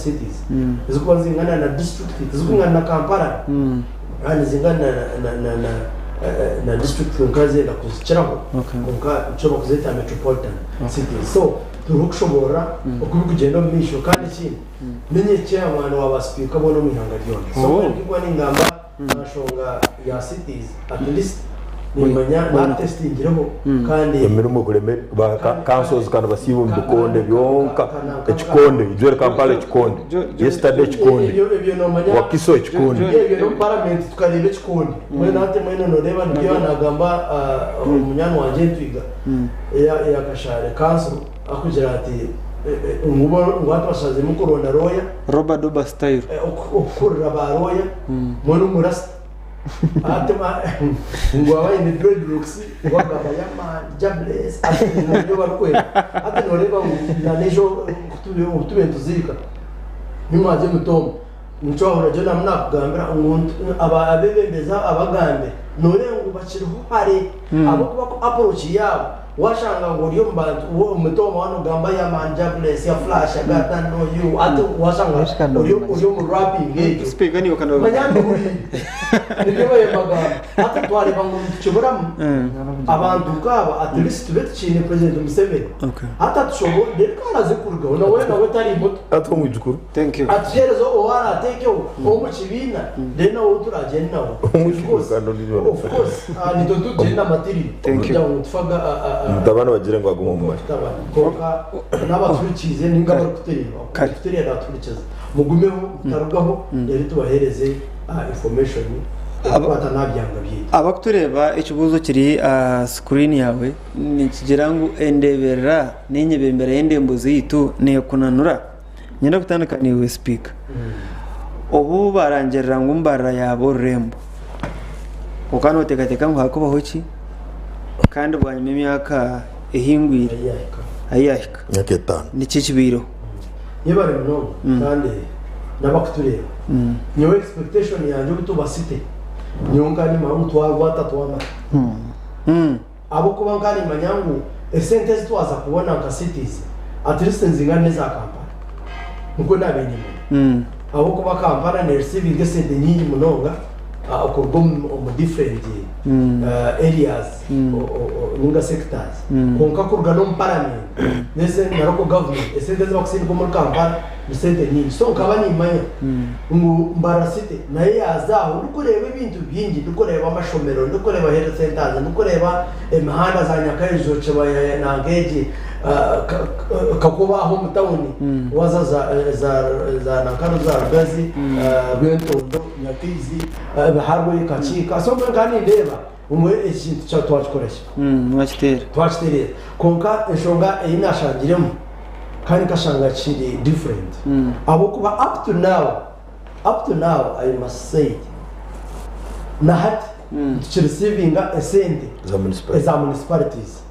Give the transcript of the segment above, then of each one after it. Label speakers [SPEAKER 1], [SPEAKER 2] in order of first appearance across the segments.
[SPEAKER 1] cities ezirikuba nizingana na district tizikwingana na Kampala kandi nizingana na na na na district kwonka zenda kuzikiraho kwonka nikyo barikuzeeta metropolitan cities so turiho kushoboorora oku birikugyenda omu maisho kandi ekindi ninye chairman wa ba sipiika boona omu ihanga ryona so mbwenu ndikuba ningamba aha nshonga ya cities at least nimanya natestingireho kandi
[SPEAKER 2] Emirimo kureme ba councils kandi basiiba omu bikonde byonka ekikonde ijwere Kampala ekikonde yesterday ekikonde
[SPEAKER 1] Ebyo ebyo nomanya
[SPEAKER 2] Wakiso ekikonde.
[SPEAKER 1] Ebyo ebyo n'omu parliament tukareeba ekikonde mbwenu hati mbwenu noreeba nibyo nagamba omunywani wangye Ntwiga eya eya Kashare council akugira ati ngu bo ngu hati bashaziremu kuronda lawyer
[SPEAKER 3] Roba doba style.
[SPEAKER 1] Okukurira ba lawyer mbwenu omurasta hati ngu aba aine dreadlocks ngu agamba yeah man Jah bless hati nibyo barikwenda hati noreeba ngu nanejo obu tube nituziika nimwagye mutooma nikyo wahurira Jonah nakugambira ngu abebembezi abagambe noreeba ngu bakiriho hare ahabw'okuba approach yaabo Washanga ngu ori omu bantu omutooma waaba nogamba yeah man Jah bless ya flash I got that know you hati washanga ori ori omu rapping egyo
[SPEAKER 3] Speaker niiwe kandi
[SPEAKER 1] manya nduhuriire nibyo babaire nibagamba hati twareeba ngu nitukiburamu abantu nkaaba at least tube tukiine president Museveni
[SPEAKER 3] Okay.
[SPEAKER 1] hati atushoboorore reero ku araaze kurugaho nawe nawe tari muto
[SPEAKER 2] Hati omwijukuru.
[SPEAKER 3] Thank you.
[SPEAKER 1] Atuheereze ou araateekeho ow'omu kibiina, reero nawe ou turagyende nawe.
[SPEAKER 2] Omwijukuru
[SPEAKER 1] Of course,
[SPEAKER 2] kandi ondiijo
[SPEAKER 1] of course, nitwe tugyende na material
[SPEAKER 3] Thank you.
[SPEAKER 1] kugira ngu tufaga
[SPEAKER 2] Mutabani bagire ngu agume omu mare.
[SPEAKER 1] mutabani. Kwonka n'abatuhurikiize ninga abarikutureeba,
[SPEAKER 3] Kare.
[SPEAKER 1] orikutureeba naatuhurikiza, mugumeho mutarugaho reero tubaheereze information erikukwata n'aha byanga byaitu.
[SPEAKER 3] Abakutureeba ekibuuzo kiri aha screen yaawe nikigira ngu endeeberera n'enyebembera y'endembo zaitu neekunanura? Niinyenda kutandika naiwe sipiika. Obu baarangirira ngu Mbarara yaaba orurembo, okaba nooteekateeka ngu haakubaho ki? Kandi bwanyima emyaka ehingwire ahu yaahika,
[SPEAKER 2] Emyaka etaano.
[SPEAKER 3] niki ekibaireho?
[SPEAKER 1] Yebare munonga kandi n'abakutureeba. Nyowe expectation yangye obu tuba city, nyowe nkaba nimanya ngu twarwata twamara. Ahabw'okuba nkaba nimanya ngu esente ezi twaza kubona nka cities at least nizingana n'eza Kampala. Nikwo naabaire nimanya. Ahabw'okuba Kampala neerisiivinga esente nyingi munonga okuruga omu different areas ninga sectors. Kwonka kuruga n'omu paramenti na local government, esente ezi bakusindika omuri Kampala ni sente nyingi. So nkaba nimanya ngu Mbarara City nayo yaaza aho ndikureeba ebintu bingi, ndikureeba amashomero, ndikureeba health centres, ndikureeba emihanda za Nyakaijo, Kibaya nanka egi Kakoba aho omu tawuni waaza za nankanu za Rugazi, Rwentondo, Nyakaizi, Biharwe, Kakiika. So mbwenu nkaba nindeeba ngu ekintu twakikora ki?
[SPEAKER 3] Mwakiteera.
[SPEAKER 1] Twakitereeza. Kwonka enshonga ei naashangiremu kandi nkashanga kiri different ahabw'okuba up to now, up to now I must say it, na hati nitukireceivinga esente
[SPEAKER 2] Eza municipality.
[SPEAKER 1] eza municipalities.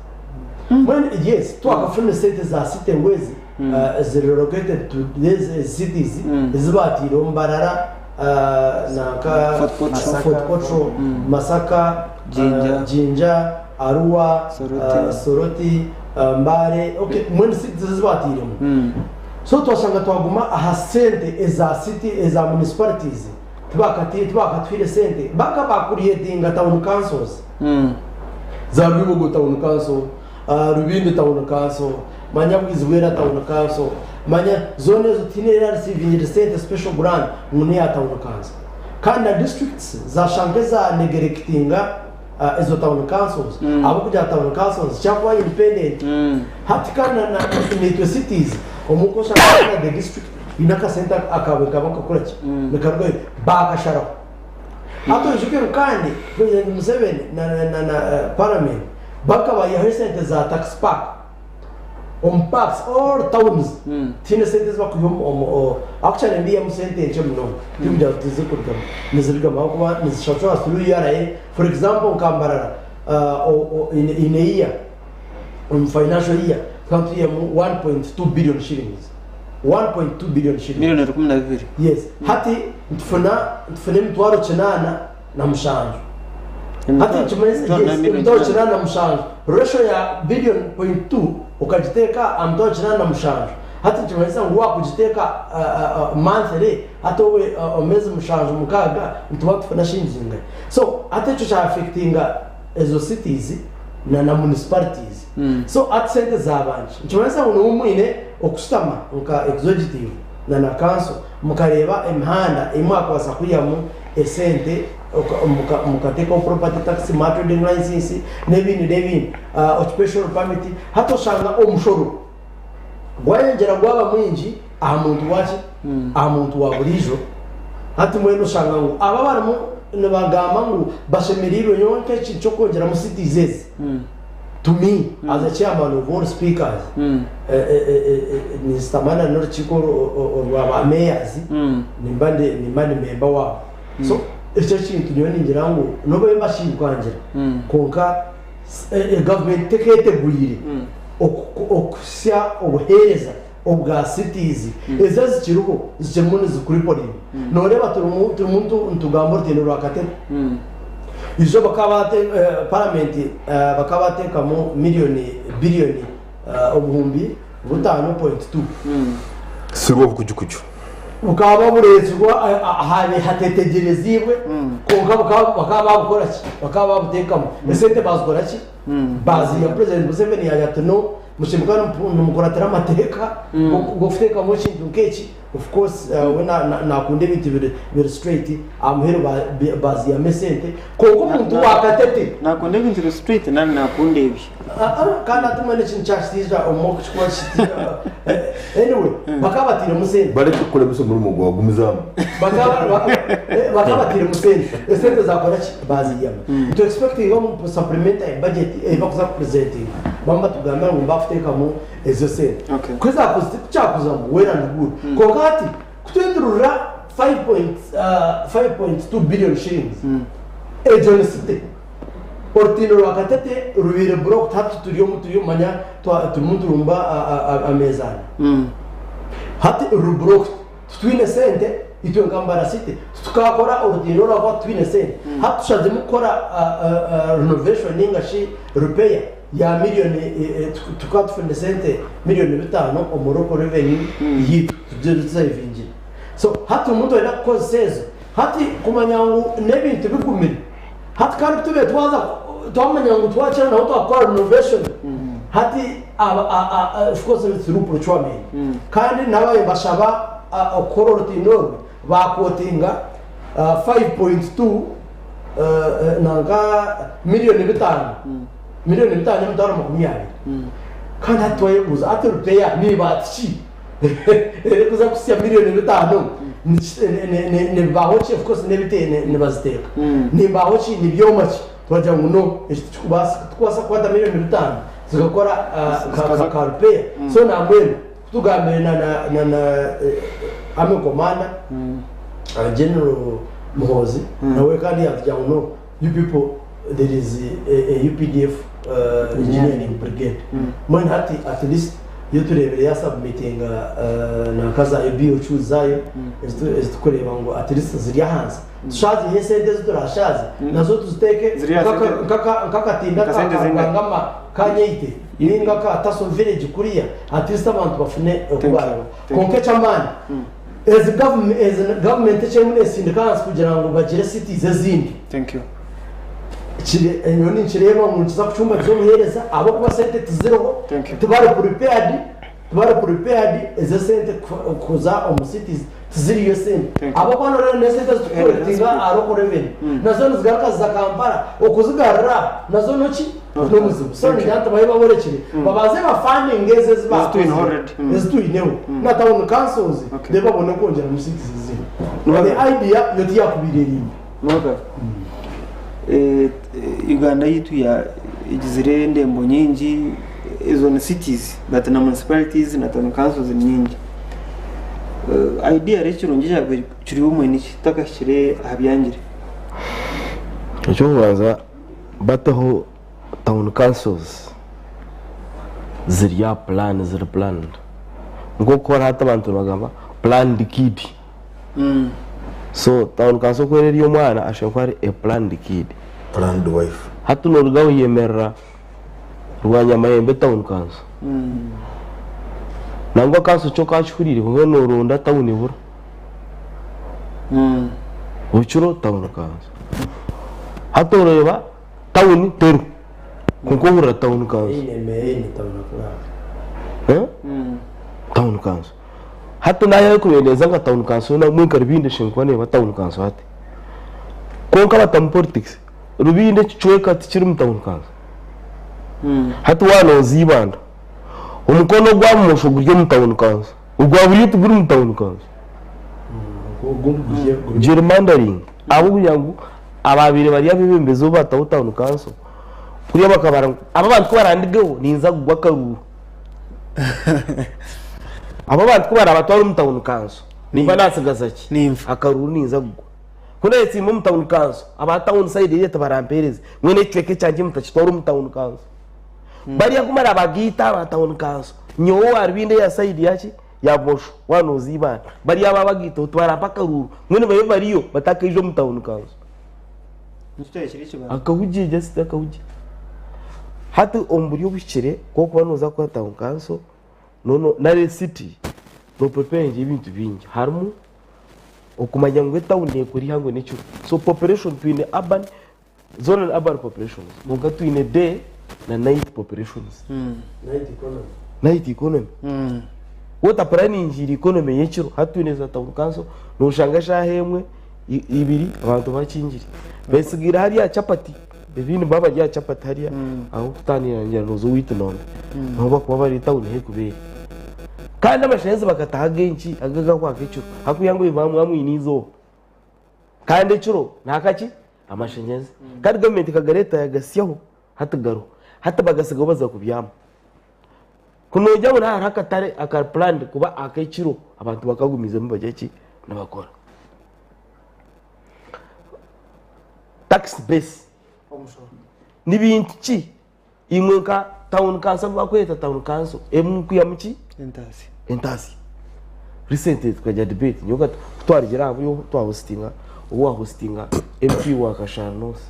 [SPEAKER 1] Mbwenu yes twakafuna esente za city ngu ezi ziri allocated to these cities ezi baateireho Mbarara, nanka
[SPEAKER 3] Fort Portal.
[SPEAKER 1] Fort Portal, Masaka,
[SPEAKER 3] Jinja.
[SPEAKER 1] Jinja, Arua,
[SPEAKER 3] Soroti.
[SPEAKER 1] Soroti, Mbale, okay mbwenu cities ezi bateiremu. So twashanga twaguma aha sente eza city eza municipalities tibakatuhaire sente baka ba creatinga town councils za Rwibogo town council, Rubindi town council, manya Bwizibwera town council, manya zoona ezo tihaine erarisivingire sente special grant ngu neya town council. Kandi na districts zashanga eza negerekitinga ezo town councils ahabw'okugira town councils zikira kuba independent. Hati kandi na naitwe cities omuka oshanga na the district haine akasente akawe kaba nikakoraki nikarugayo bakasharaho. Hati oijuke ngu kandi president Museveni na na parliament bakabaihaho esente za tax park omu parks all towns tihaine sente ezi bakwiha omu actually nibiihamu sente nkye munonga tikugira ngu tizikurugamu nizirugamu ahabw'okuba nizishashurwa through URA for example nka Mbarara in a year omu financial year tukaba nitwihamu 1.2 billion shillings 1.2 billion shillings
[SPEAKER 3] Milioni 12.
[SPEAKER 1] Yes hati nitufuna nitufuna emitwaro 87. Hati nikimanyisa yes emitwaro 87 ratio ya billion point 2 okagiteeka aha mitwaro 87. Hati nikimanyisa ngu waakugiteeka monthly hati obwe omu meezi mushanju mukaaga nituba nitufuna shilingi zingahi? So hati ekyo kya affectinga ezo cities na na municipalities. So hati sente zaaba nkye. Nikimanyisa ngu nimwe mwine okushutama nka executive na na council mukareeba emihanda ei mwakubaasa kwihamu esente mukateekaho property tax, ma trading license n'ebindi n'ebindi, occupational permit. Hati oshanga omushoro gwayongyera gwaba mwingi aha muntu waki? Aha muntu wa buriijo. Hati mbwenu oshanga ngu abo abarimu nibagamba ngu bashemereirwe nyowe nk'ekintu ky'okwongyeramu cities ezi, to me as a chairman of all speakers, ninsitama na n'orukiiko orwa ba mayors, nimba ndi nimba ndi member waabo. So ekyo ekintu nyowe ningira ngu n'obu mbashibukangira kwonka Gavumenti teketegwire okuhitsya obuheereza obwa cities ezo ezikiriho zikirimu nizikuriporinga. Noreeba turimu nitugamba orutindo rwa Katebe. Ijo bakaba paramenti bakaba bateekamu miriyoni biriyoni 5000.2.
[SPEAKER 2] Sirwe obukujukuju.
[SPEAKER 1] Bukaba bureetsirwe ahabaire hatetegyereziibwe, kwonka bakaba babukora ki? Bakaba babuteekamu. Esente baazikora ki? Baaziiha. Purezidenti Museveni yaagira ati, No, mushemereire kuba nimukuratira amateeka g'okuteekamu ekintu nk'eki. Of course we naakunda ebintu biri straight, aha muheru baaziihamu esente. Kwonka omuntu wa Katete.
[SPEAKER 3] Naakunda ebintu biri straight nari naakunda ebye?
[SPEAKER 1] Kandi hati mbwenu ekintu kyakitiija omu kikuba kitiija. Anyway, bakaba batairemu sente.
[SPEAKER 2] Bareke kukuremesa omurimo gwawe, gumizamu.
[SPEAKER 1] Bakaba batairemu sente. Esente zakora ki? Baziihamu. Tu expectinga omu supplementary budget ei bakuza kupresentinga, bamwe batugambira ngu nibakuteekamu ezo sente. Ku kyakuzamu, well and good. Kwonka hati ku twetururira 5.2 billion shillings, egyo ni city. Orutindo rwa Katete rubaire blocked hati turi omu turi manya turimu niturumba ameeza ana. Hati ruri blocked titwine sente itwe nka Mbara City titukakora orutindo oru ahabw'okuba titwine sente. Hati tushaziremu kukora renovation ninga shi repair ya million tukaba tufunire sente million bitaano omu local revenue yaitu tugisevingire. So hati turimu nitwenda kukozesa ezo. Hati kumanya ngu n'ebintu bigumire. Hati kandi kutube twaza twamanya ngu twakira naho twakukora renovation hati of course through procurement kandi nabaye mbashaba okukora orutindo orwe bakotinga 5.2 nanka million bitano million bitano emitwaro 20 kandi hati twayebuuza hati repair nibaati ki erikuza kuhitsya miriyoni bitaano ni bibaaho ki? Of course n'ebiti nibaziteeka. Ni mbaaho ki? Ni byoma ki? Twagira ngu no eki tikikubaasika. Tikubaasa kukwata miriyoni bitaano zikakora ka repair. So nambwenu kutugambire na na Army Commander General Muhoozi nawe kandi yatugira ngu no you people there is a UPDF engineering brigade mbwenu hati at least yo tureebire ya submitinga nanka zaayo BOQ zaayo ezitukureeba ngu at least ziri ahansi tushaziihe esente ezi turashaaze nazo tuziteeke nk'akatimba aka Rwangama ka Nyeite ninga aka Taso village kuriya at least abantu bafune oku barabaho kwonka eky'amaani ezi gavumenti eki erimu nesindika ahansi kugira ngu bagire cities ezindi nyowe ninkireeba ngu nikiza kucumbagiza obuheereza ahabw'okuba sente tiziriho tibari prepared tibari prepared ezo esente kuza omu cities tiziriyo esente ahabw'okuba noreeba n'esente ezi turikukorekitinga aha local revenue nazo nizigaruka ziza Kampala okuzigarura nazo noki n'obuzibu so ningira nti babe baborekire babanze bafandinge ezo ezi bakozire ezi twineho na town councils then babone kwongyeramu cities ezindi the idea yo tiyakubaire eri mbi.
[SPEAKER 3] Noga. Uganda yaitu egizire endembo nyingi ezo ni cities but na municipalities na town councils ni nyingi. Idea ekirungi ekyabaire kiri omwe niki tutakahikire aha byangire?
[SPEAKER 4] Eky'okubanza bateho town councils ziri aha plan ziri planned nk'oku hati abantu nibagamba planned kid. So town council ku eri omwana ashemereire kuba ari a planned kid.
[SPEAKER 2] Planned wife.
[SPEAKER 4] Hati noruga oyemerera Rwanyamahembe town council. Nangwa kanso kyo okakihuriire kwonka noronda tawuni ebura. Bukiro tawuni kanso. Hati oreeba tawuni teriho kwonka ohurira tawuni kanso. Tawuni kanso. Hati nayo ekubaire neeza nka tawuni kanso yoona mbwenu nka Rubindi eshemereire kuba neeba tawuni kanso hati. Kwonka batamu politics, Rubindi ekicweka tikiri mu tawuni kanso. Hati waaba nooza Ibanda, omukono ogwa bumosho guri omu tawuni kanso, ogwa buryo tiguri mu tawuni kanso. Gerrymandering ahabw'okugira ngu abaabaire bari abeebembezi obu baataho tawuni kanso, kuriya bakabara ngu aba abantu ku barandigeho ninza kugwa akaruuru. Aba abantu ku baraabatware omu tawuni kanso, nimba naatsigaza ki?
[SPEAKER 3] Ninfa.
[SPEAKER 4] Akaruuru ninza kugwa. Ku naayetsimba omu tawuni kanso, aba tawuni sayidi eriya tibarampeereze. Mbwenu ekicweka ekyangye mutakitwara omu tawuni kanso. Bariya ku barabagaita aba tawuni kanso, nyowe owa Rubindi eya sayidi yaki? Ya bumosho, waaba nooza Ibanda, bariya abaabagaitaho tibarampa akaruuru. Mbwenu babe bariyo batakaija omu tawuni kanso.
[SPEAKER 3] Nikyo kyaba kiri ekibanza.
[SPEAKER 4] Akahugye just akahugye. Hati omu buryo obuhikire ku orikuba nooza kukora town council nono nari city nopreparinga ebintu bingi harimu okumanya ngu etawuni nekora eihangwe n'ekiro so population twine urban zoona ni urban populations kwonka twine day na night populations.
[SPEAKER 1] Night economy.
[SPEAKER 4] Night economy. Waaba otapuraningiire economy y'ekiro hati twine za town council noshanga eshaaha emwe ibiri abantu bakingire betsigaire hariya aha chapati ebindi nibaba bari aha chapati hariya ahokutandira ngira noza owaitu nombe niho bakuba bari etawuni ahu erikuba eri kandi amashanyarazi bakataho agenki ago agakwaka ekiro ahakugira ngu mwaba mwine eizooba kandi ekiro nahakaki amashanyarazi kandi gavumenti ekagareeta yagatsyaho hati gariho hati bagatsigaho baza kubyama. Ku noogira ngu hariho akatare akari planned kuba ak'ekiro abantu bakagumizamu bagire ki nibakora. Tax base ni bintu ki imwe nka town council abu barikweta town council ebi murikwihamu ki?
[SPEAKER 3] Entaasya.
[SPEAKER 4] Entaasya. Recently tukagira debate nyowe ku twarugire aha buriho twa hostinga obu wa hostinga MP wa Kashari North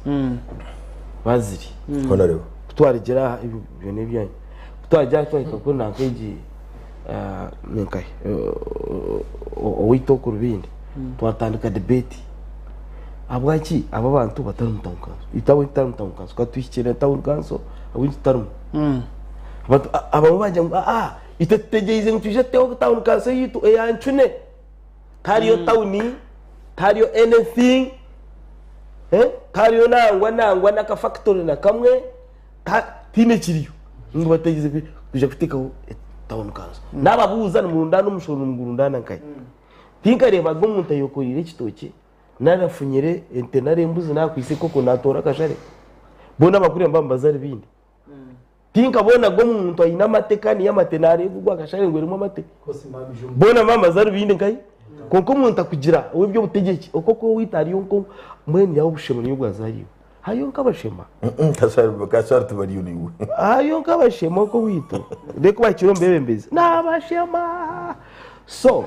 [SPEAKER 4] Bazili.
[SPEAKER 2] Honorable.
[SPEAKER 4] Ku twarugire aha ebyo byona ebyanyu ku twagira aha twahika kuri nanka egi ninkahi owaitu oku Rubindi twatandika debate ahabwaki aba abantu batari omu town council itwe ahabwaki tutari omu town council ka tuhikire town council ahabwaki tutarimu abantu abamwe bagira ngu aa itwe tutegyereize ngu twije tuteho town council yaitu eya Ncune tihariyo tawuni tihariyo anything tihariyo nangwa nangwa n'akafakitori na kamwe Tihaine ekiriyo ngu bateegyeze kwija kuteekaho tawuni kanso. Naababuuza nimurundaana omushoro nimugurundaana nkahi? Tinkareebaga omuntu ayekoreire ekitookye nari afunyire ente nari embuzi nari akwaitse enkoko naatoora akashare. Boona abakuriya nibaba nibaza Rubindi. Tinkabonaga omuntu aine amate kandi y'amate naareeba ogu akashare ngu erimu amate. Boona nibaba nibaza Rubindi nkahi? Kwonka omuntu akugira ow'eby'obutegyeki okwo oku owaitu hariyo nko mbwenu yaaba obushema nibwo bwazaariwe. Hariyo nk'abashema.
[SPEAKER 2] Kashari tibariyo naiwe.
[SPEAKER 4] Hariyo nk'abashema okwo owaitu. Reero bahikire omu beebembezi n'abashema. So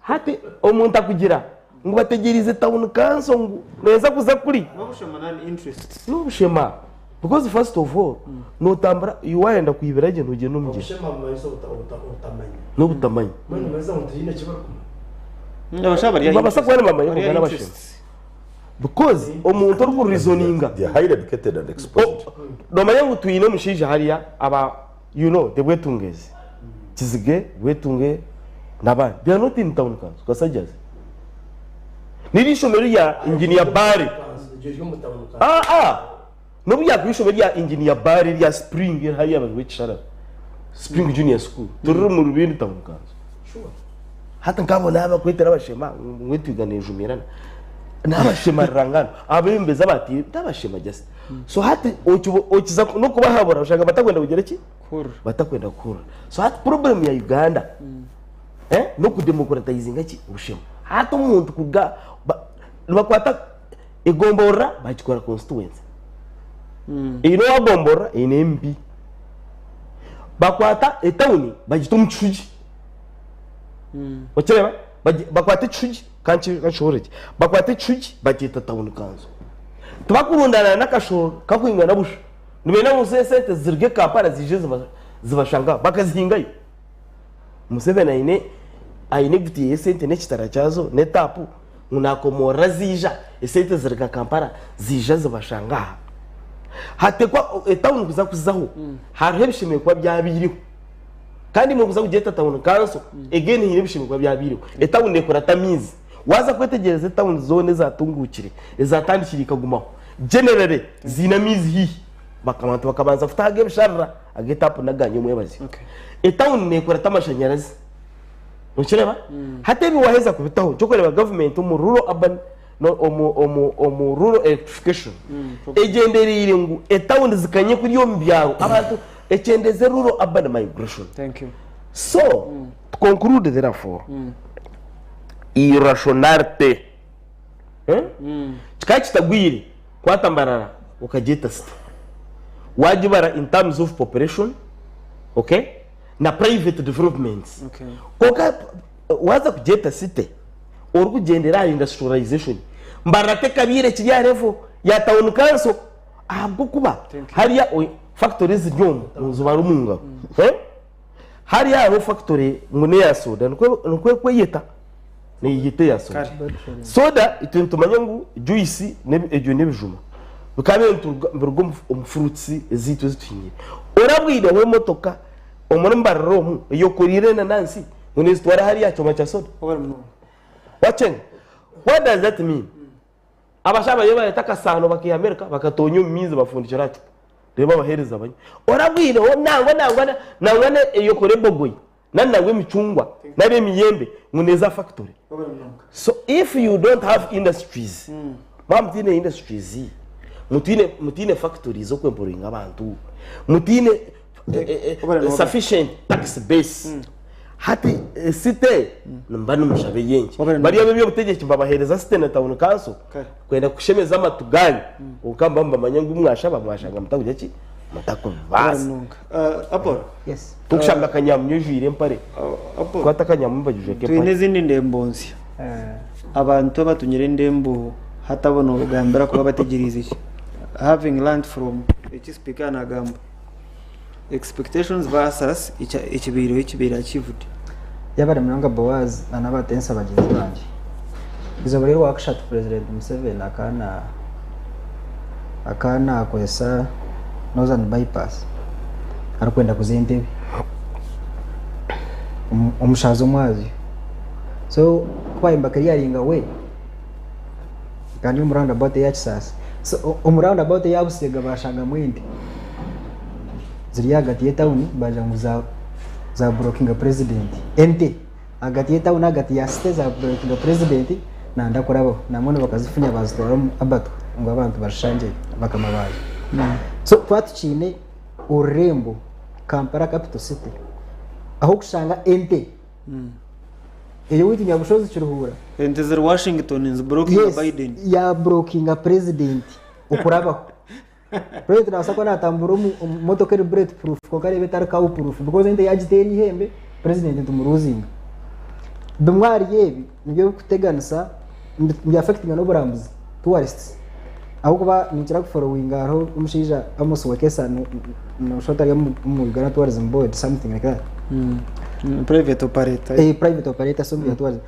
[SPEAKER 4] hati omuntu akugira ngu bategyereize tawuni kanso ngu neeza kuza kuri.
[SPEAKER 3] N'obushema nani interest.
[SPEAKER 4] N'obushema because first of all nootambura iwe waayenda kwibira gye noogyenda omu mugyera.
[SPEAKER 1] Obushema bumanyisa obutamanya.
[SPEAKER 4] N'obutamanya.
[SPEAKER 1] Mbwenu nimanyisa ngu tihaine eki barikumanya.
[SPEAKER 3] Abashema bari aha
[SPEAKER 4] Nibabaasa kuba nibamanya
[SPEAKER 3] bari
[SPEAKER 4] kwonka
[SPEAKER 3] aha
[SPEAKER 4] n'abashema.
[SPEAKER 3] interests.
[SPEAKER 4] Because omuntu oriku reasoninga
[SPEAKER 2] They are highly educated and exposed.
[SPEAKER 4] Nomanya ngu twine omushaija hariya aba you know the Bwetunges, Kizige, Bwetunge nabandi they are not in town council Kasajjazi. Niri ishomero rya engineer Bbaale. Ah ah nobu ryakuba ishomero rya engineer Bbaale rya Spring hariya ahantu h'ekisharara Spring Junior School tiriri mu Rubindi town council. Hati nk'abo naabakwetera abashema ngu entwiga neejumirana. N'abashema rurangano abeebembezi abaatiire t'abashema just. So hati okiba okiza n'okubahabura oshanga batakwenda kugira ki?
[SPEAKER 3] Kuhurira.
[SPEAKER 4] Batakwenda kuhurira. So hati problem ya Uganda eh, n'okudemocratizinga ki? Obushema. Hati omuntu kuruga ba nibakwata egomborora bagikora constituency. Eine owa gomborora eine MP. Bakwata etawuni bagita omu kishugi. Okireba? Bagi- Bakwata ekishugi, ka nki- ka nkishoboorore gye. Bakwata ekishugi bakyeta tawuni kanso. Tibakurundaana n'akashooro kakwingana busha. Nibenda ngu esente ziruge Kampala ziije ziba- zibashange aho. Bakazihingayo. Museveni aine aine ebutiya y'esente n'ekitara kyazo n'etaapu ngu naakomoorora ziija esente ziruga Kampala ziija zibashanga aha. Hatekwa etawuni kuza kuzaho hariho ebishemereire kuba byabaireho. Kandi imwe kuza kugyeta tawuni kanso again haine ebishemereire kuba byabaireho. Etawuni neekurata amaizi. Waaza kwetegyereza etawuni zoona ezaatunguukire, ezaatandikire ikagumaho, generally ziine amaizi haihi. Abantu bakabanza kutaho ag'ebisharara, ag'etaapu n'aga nyomwebazyo. Etawuni neekurata amashanyarazi. Nokireeba? Hati ebi waaheza kubitaho, nikyo orikureeba gavumenti omu rural urban omu omu omu rural electrification egyendereire ngu etawuni zikanye kuri omu byaro abantu ekyendeze rural urban migration.
[SPEAKER 3] Thank you.
[SPEAKER 4] So, to conclude therefore, irrationality eh? Kikaba kitagwire kwata Mbarara okagyeta city wagibara in terms of population, okay, na private developments.
[SPEAKER 3] Okay.
[SPEAKER 4] Kwonka waaza kugyeta city orikugyendera aha industrialization, Mbarara tekabaire ekiri aha level ya town council ahabw'okuba hariya factory eziri omu nizibara omu ngaro. Eh? Hariya hariho factory ngu n'eya soda nikwo nikwo erikweyeta neyeyeta eya soda. Soda itwe nitumanya ngu juice egyo n'ebijuma bikaba biri nibiruga omu fruits ezaitu ezi tuhingire. Orabwireho emotoka omuri Mbarara omu eyekoriire enanansi ngu nezitwara hariya aha kyoma kya soda? Wakyenga? What does that mean? Abashaija bariyo nibareeta akasaano bakaiha America bakatoonya omu maizi bafundikira aha cupa reero babaheereza banywa. Orabwireho nangwa nangwa nangwa eyokora ebogoya nari nangwa emicungwa nari emiyembe ngu neeza aha factory. So if you don't have industries, mwaba mutaine industries, mutaine mutaine factories z'okwemployinga abantu, mutaine sufficient tax base, Hati esite nimuba nimushaba ey'enki? Bari ab'eby'obutegyeki nibabaheereza site na town council kwenda kushemeza amatu gaanyu kwonka muba nibamanya ngu mwashaba mwashanga mutakugira ki? Mutakubibaasa.
[SPEAKER 5] Yes.
[SPEAKER 4] Tokushanga akanyamunyu ojwaire empare. Kwata akanyamunyu bagijweka
[SPEAKER 3] Twine
[SPEAKER 4] empare.
[SPEAKER 3] ezindi ndembo nsya. Abantu abatunyire endembo hati abo nobagambira kuba bategyereize ki? Having learnt from eki sipiika nagamba. Expectations versus ekibaireho ekibaire achieved.
[SPEAKER 5] Yabare munonga Boaz na n'abatensa bagyenzi bangye. Eizooba ry'orwakashatu Purezidenti Museveni akaba nakozesa Northern Bypass arikwenda kuza Entebbe omu shaaha z'omwazyo. So ku baabaire nibakiriyaringa way nkaba ndi omu round about eya Kisaasi. So omu round about eya Busega baashangamu ente ziri ahagati y'etawuni baagira ngu za zaburokinga purezidenti. Ente ahagati y'etawuni ahagati ya site zaburokinga purezidenti nanda kurabaho. Nambwenu bakazifunya baazitwara omu abatwa ngu abantu bazishangyeyo bakama baazo. So twaba tukiine orurembo Kampala capital city ah'okushanga ente Eyo owaitu Nyabushozi Kiruhura.
[SPEAKER 3] Ente ziri Washington niziburokinga
[SPEAKER 5] Yes,
[SPEAKER 3] Biden.
[SPEAKER 5] yaburokinga president okurabaho. President nabaasa kuba natambura omu omu motoka eri bullet proof kwonka areebe etari cow proof because ente yagiteera eihembe president nitumuruzinga. Bimwe ahari ebi nibyo birikuteganisa nibi affectinga n'oburambuzi, tourists. Ahabw'okuba ninkira kuforowinga hariho omushaija Amos Wekesa noshusha oti ari omu Uganda Tourism Board something like that.
[SPEAKER 3] Private operator.
[SPEAKER 5] Eh, private operator so ya tourism.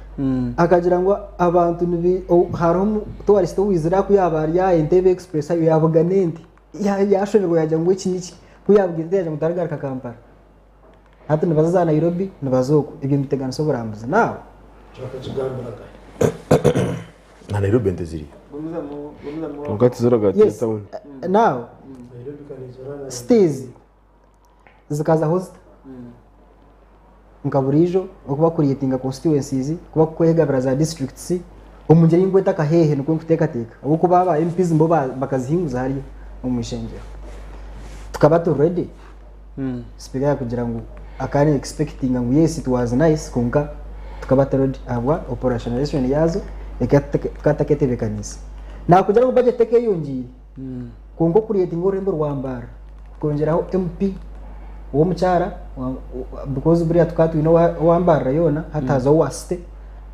[SPEAKER 5] Akagira ngu abantu nibi hariho tourist owizire aha ku yaaba ari aha Entebbe Express aho yabugana ente yashoberwa yagira ngu eki niki ku yabuga ente yagira ngu tarigaruka Kampala. Hati nibaza za Nairobi nibaza okwo ebyo nibiteganisa oburambuzi. Now.
[SPEAKER 2] Na Nairobi ente ziriyo.
[SPEAKER 4] Kwonka tiziragaruka
[SPEAKER 5] Yes.
[SPEAKER 4] tawuni.
[SPEAKER 5] Now cities zikazaho zita? Nka buriijo oku bakuretinga constituencies, oku bakwegabira za districts, omu ngyeri ei ndikweta akaheehe nikwo ndikuteekateeka ahabw'okuba aba MPs bo bakazihinguza hariya omu ishengyero. Tukaba turi ready? Sipiika yaakugira ngu akaba na expectinga ngu yes it was nice kwonka tukaba tutari ready ahabwa operationalization yaazo tukaba tutaketebeekaniise. Naakugira ngu budget tekeyongyeire kwonka okureetinga orurembo rwa Mbarara kukongyeraho MP ow'omukyara because buriya tukaba twine owa Mbarara yoona hati hazaho owa city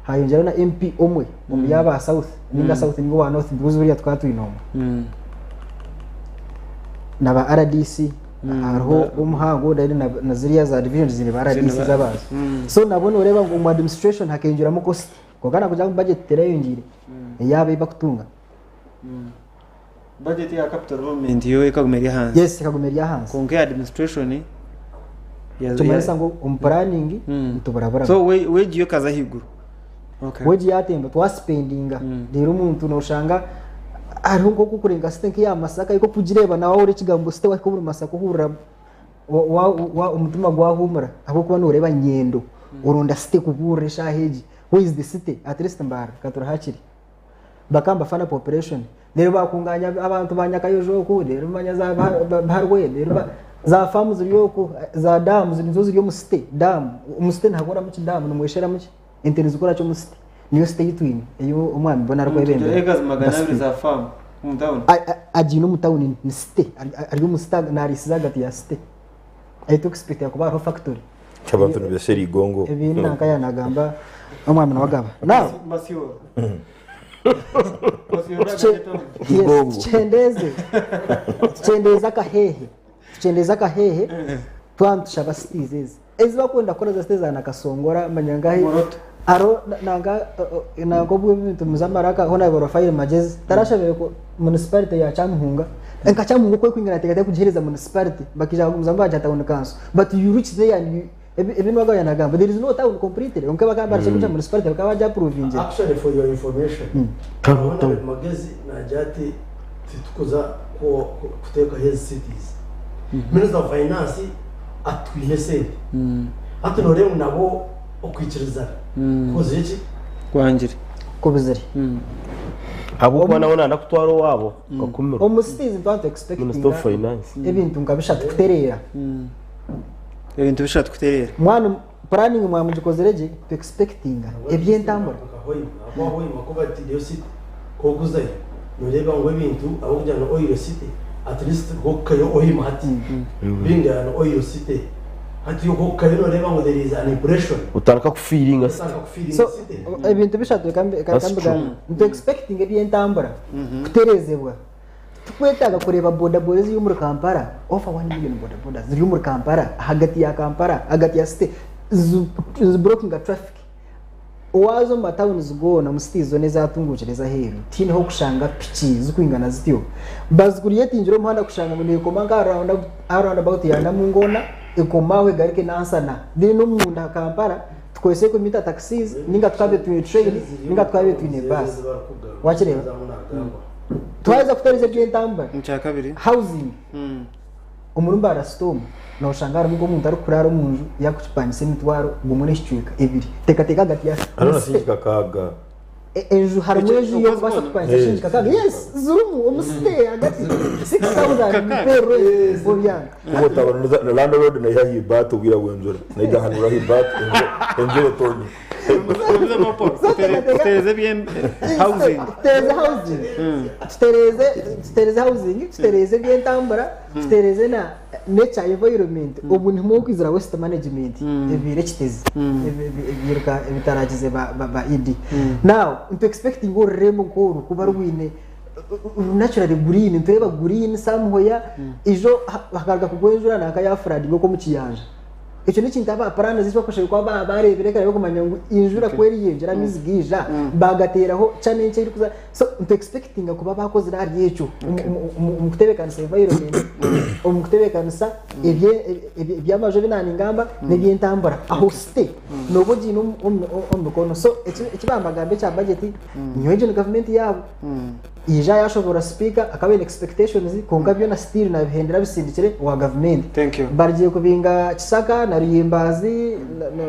[SPEAKER 5] hayongyeraho na MP omwe omuri aba South ninga South ninga owa North because buriya tukaba twine omwe. Na ba RDC. Hariho omuhango then na ziriya za division zine ba RDC z'abantu. So nabwo noreeba ngu omu administration hakeyongyeramu cost. Kwonka nakugira ngu budget tereyongiire eyaabo ei bakutunga.
[SPEAKER 3] Budget ya capital development yo ekaguma eri ahansi.
[SPEAKER 5] Yes, ekaguma eri ahansi.
[SPEAKER 3] Kwonka eya administration
[SPEAKER 5] Nikimanyisa ngu omu planning nituburaburamu.
[SPEAKER 3] So wage yo ekaza ahaiguru. Okay.
[SPEAKER 5] Wage yatemba twasipendinga reero omuntu noshanga hariho nk'oku okurenga site nk'eya Masaka ariko kugireeba nawe wahurira ekigambo site wahika omuri Masaka ohurira omutima gwahumura ahabw'okuba noreeba Nyendo oronda site kubuurira eshaaha egi where is the city at least Mbarara kature hakiri bakaba nibafana population reero bakunganya abantu ba Nyakayojo oku reero manya za Biharwe reero za faamu ziri oku za daamu nizo ziri omu site daamu omu site nihakoramu ki daamu nimwesheramu ki? Ente nizikora ki omu city? Niyo city ei twine ei omwami Bona arikwebembera.
[SPEAKER 3] Acres 200 za farm omu town.
[SPEAKER 5] Agiine omu town ni city ari omu city nariisiza ahagati ya city. Ahi turikuexpectinga kuba hariho factory.
[SPEAKER 2] Abantu nibeshera eigongo.
[SPEAKER 5] Ebi nanka yanagamba omwami nawe agamba. Now
[SPEAKER 3] Masioro.
[SPEAKER 5] Yes, tukyendeeze tukyendeeze akaheehe tukyendeeze akaheehe twaba nitushaba cities ezi. Ezi bakwenda kukora za sente za Nakasongora manya nkahi
[SPEAKER 3] Moroto.
[SPEAKER 5] hariho nanka nanka obwo ebintu muza amaraka hoona barwa fayiro magyezi tarashabire ku municipality ya Kyamuhunga nka Kyamuhunga oku erikwingana nateekateeka kugiheereza municipality bakaija bagumizamu baagiha town council but you reach there and you ebi Nuwagaba yanagamba there is no town completely kwonka bakaba barashaba kugiha municipality bakaba bagiaprovingire.
[SPEAKER 1] Actually for your information, Hon. Magezi nagira ati titukuza kuteekaho ezi cities. Minister of Finance ati twine esente. Hati noreeba ngu nabo okwikirizana kukozire ki?
[SPEAKER 3] Kwangire.
[SPEAKER 5] Kubuzire.
[SPEAKER 4] Ahabw'okuba nawe nayenda kutwara owaabo akakumirwa.
[SPEAKER 5] Omu cities nituba nitu
[SPEAKER 4] Minister of
[SPEAKER 5] expectinga
[SPEAKER 4] Finance.
[SPEAKER 5] ebintu nka bishatu kutereera.
[SPEAKER 3] Ebintu bishatu kutereera.
[SPEAKER 5] Mwanu planning mwamugikozire gye tu expectinga eby'entambura.
[SPEAKER 1] Nka Hoima, ahabw'okuba Hoima ku batiireyo city, ku orikuzayo noreeba ngu ebintu ahabw'okugira ngu oil city at least nk'okukayo Hoima hati being an oil city hati nk'okukayo noreeba ngu there is an impression.
[SPEAKER 4] Otandika kufiiringa city.
[SPEAKER 1] Otandika kufiiringa
[SPEAKER 5] So
[SPEAKER 1] city.
[SPEAKER 5] ebintu bishatu reka mbi- reka
[SPEAKER 4] That's
[SPEAKER 5] mbigambe.
[SPEAKER 4] true.
[SPEAKER 5] Nitu expectinga eby'entambura kutereezebwa. Tikwetaaga kureeba bodaboda eziri omuri Kampala, over one million bodaboda ziri omuri Kampala, ahagati ya Kampala, ahagati ya city, niziburokinga traffic. Waaza omu matawunizi goona, omu cities zoona ezatungukire ez'aheeru, tihaine h'okushanga piki zirikwingana zityo. Bazikuriyetingire omuhanda kushanga ngu neekoma nk'aha round about ya Namungoona, ekome aho egaruke Nansana. Then omunda Kampala, tukozese commuter taxis ninga tukabe twine train ninga tukabe twine bus. Wakireeba? Twaheza kutereeza eby'entambura,
[SPEAKER 3] Ekyakabiri.
[SPEAKER 5] housing, omuri Mbarara Storm noshanga harimu nk'omuntu arikuraara omu nju yakukipangisa emitwaro gumwe n'ekicweka ebiri. Teekateeka ahagati ya
[SPEAKER 2] Hariho na shilingi kakaaga.
[SPEAKER 5] Enju harimu enju y'okubaasa kupangisa shilingi kakaaga. Yes, zirimu omu city ahagati 6000 per rent obyanga.
[SPEAKER 2] Kuba otaba na landlord naiha aha ibaati obwire bw'enjura. Naija ahanura aha ibaati enjura etoonye.
[SPEAKER 3] Tutereeze ebye housing.
[SPEAKER 5] Tutereeze housing. Tutereeze tutereeze housing, tutereeze eby'entambura, tutereeze na nature environment. Obu nimwo okwizira waste management ebiire ekitezi ebiruka ebitaragize ba ba ED. Now nitu expectinga orurembo nk'oru kuba rwine naturally green, nitureeba green somewhere ijo hakaruga kugwa enjura nanka ya flooding okwo omu kiyanja. Ekyo n'ekintu aba planners eki bakushemereire kuba ba- bareebire kare barikumanya ngu enjura ku eriyongyera amaizi gaija bagateeraho channel enkya erikuza so nitu expectinga kuba baakozire ahari ekyo omu- omu- omu omu kutebeekanisa environment omu kutebeekanisa ebye- ebye- eby'amaju ebi naaningamba n'eby'entambura aho site nooba ogiine omu- omu omu mikono so eki eki bambagamba ekya budget nyowe egyo ni gavumenti yaabo Yaija yashoboorora sipiika akaba aine expectations kwonka byona still nabihendera abisindikire owa gavumenti.
[SPEAKER 3] Thank you.
[SPEAKER 5] Barugire kubinga Kisaka na Ruhimbaazi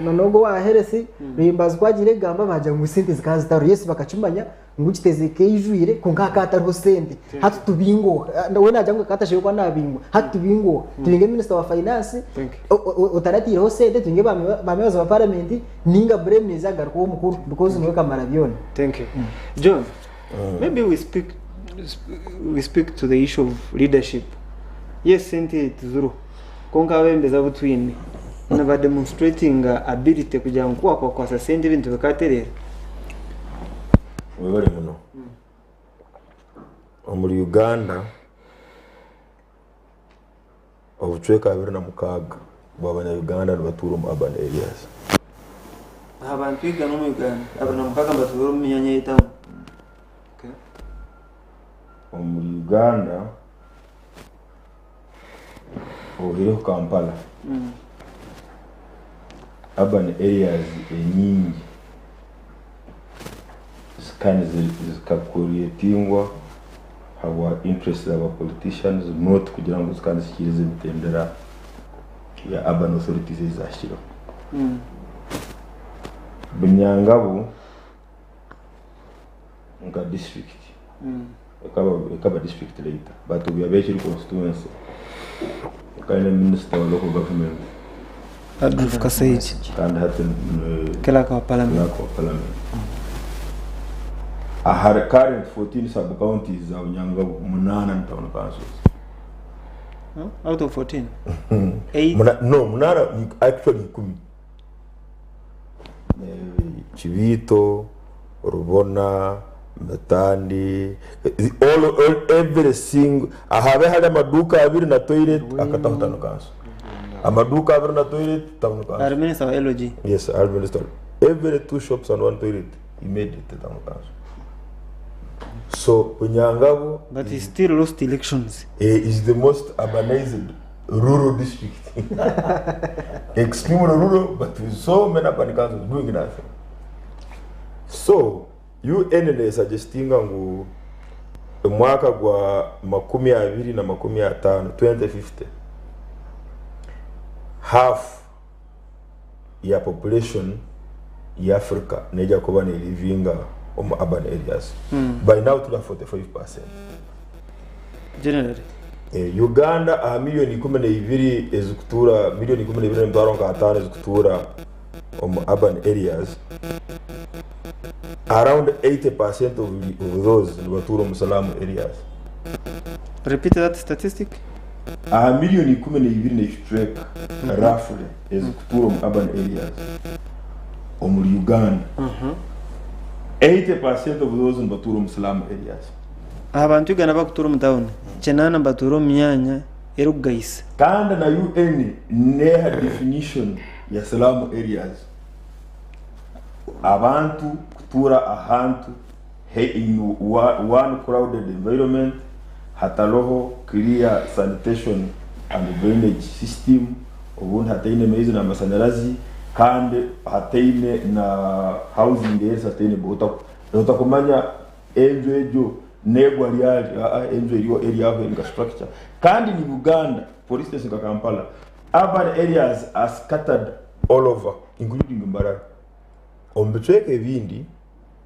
[SPEAKER 5] na n'ogwo owa health, Ruhimbaazi ku agiire kugamba baagira ngu sente zikaba zitariho. Yes bakakimanya ngu Kiteezi keijwire kwonka hakaba hatariho sente. Hati tubingwe oha? We naagira ngu akaba atashemereire kuba nabingwa. Hati tubingwe oha? Tubinge minisita wa finance
[SPEAKER 3] Thank you.
[SPEAKER 5] otarataireho sente, tubinge ba members ba parliament ninga blame neeza kugaruka ow'omukuru because niwe kamara byona.
[SPEAKER 3] Thank you. John, Maybe we speak we speak to the issue of leadership. Yes, sente tiziriho kwonka abebembezi abu twine niba demonstratinga ability kugira ngu kuwakubakwasa sente ebintu bikatereera.
[SPEAKER 2] Webale muno. Omuri Uganda. Obucweka 26 bw'abanya-Uganda nibatuura omu urban areas.
[SPEAKER 3] Aha bantu igana omu Uganda, 26 nibatuura omu myanya y'etauni.
[SPEAKER 2] Omuri Uganda, oihireho Kampala, urban areas enyingi zikacreatingwa habwa interest za ba politicians not kugira ngu zikaba nizihikiiriza emitendera ya urban authorities ezi zaahikirweho. Bunyangabu nka district ekaba district later but obu yaaba ekiri constituency ekaba eine minister wa local government
[SPEAKER 3] Adolf Kasaija
[SPEAKER 2] kandi hati ni
[SPEAKER 3] clerk wa parliament.
[SPEAKER 2] Clerk wa parliament. Ahari current 14 sub counties za Bunyangabu, munaana ni town councils.
[SPEAKER 3] Out of 14? Eight?
[SPEAKER 2] No, munaana actually 10. Kibiito, Rubona, Mitandi, all, every single ahabe hari amaduuka abiri na toilet akataho town council. Amaduuka abiri na toilet town council.
[SPEAKER 3] Ari minister wa LG.
[SPEAKER 2] Yes, our minister. Every two shops and one toilet, he made it the town council. So Bunyangabu
[SPEAKER 3] But he still lost elections.
[SPEAKER 2] is the most urbanized rural district. Extremely rural, but with so many urban councils doing nothing. So UN nesuggestinga ngu omwaka gwa 2050, 2050, half ya population ya Africa neija kuba nelivinga omu urban areas. By now tuli aha 45%.
[SPEAKER 3] Generally.
[SPEAKER 2] Uganda aha miliyoni 12 ezikutuura, miliyoni 12 n'emitwaro nka 5 ezikutuura omu urban areas, around 80% of those nibatuura omu slum areas.
[SPEAKER 3] Repeat that statistic.
[SPEAKER 2] Aha miliyoni 12 n'ekicweka roughly ezikutuura omu urban areas omuri Uganda, 80% of those nibatuura omu slum areas.
[SPEAKER 3] Aha bantu 100 bakutuura omu tawuni, 80 nibatuura omu myanya erikugayisa.
[SPEAKER 2] Kandi na UN neha definition ya slum areas: abantu kutuura ahantu in one crowded environment, hatariho clear sanitation and drainage system, obundi hataine maizi n'amashanyarazi, kandi hataine na housing eri sustainable. Otakumanya enju egyo negwa ryari, enju eriyo eri aho eri nka structure. Kandi ni Uganda, for instance nka Kampala, urban areas are scattered all over, including Mbarara. Omu bicweka ebindi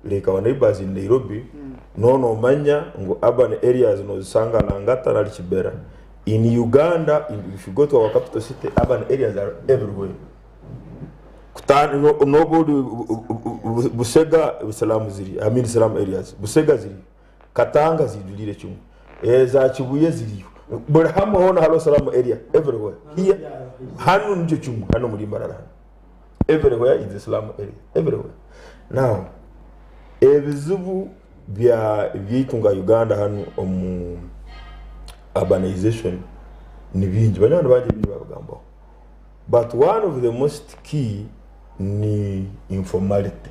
[SPEAKER 2] like our neighbors in Nairobi, nonomanya ngu urban areas nozisanga Langata nari Kibera. In Uganda, if you go to our capital city, urban areas are everywhere. Noba ori Busega, slum ziri, I mean slum areas Busega ziri, Katanga zijurire kimwe, za Kibuye ziriyo, buri hamwe hona hariho slum area everywhere. Here hano nicyo kimwe, hano muri Mbarara hano everywhere is a slum area everywhere. Now ebizibu bya byaitu nka Uganda hano omu urbanization ni bingi, banywani bangi bingi babigambaho, but one of the most key ni informality.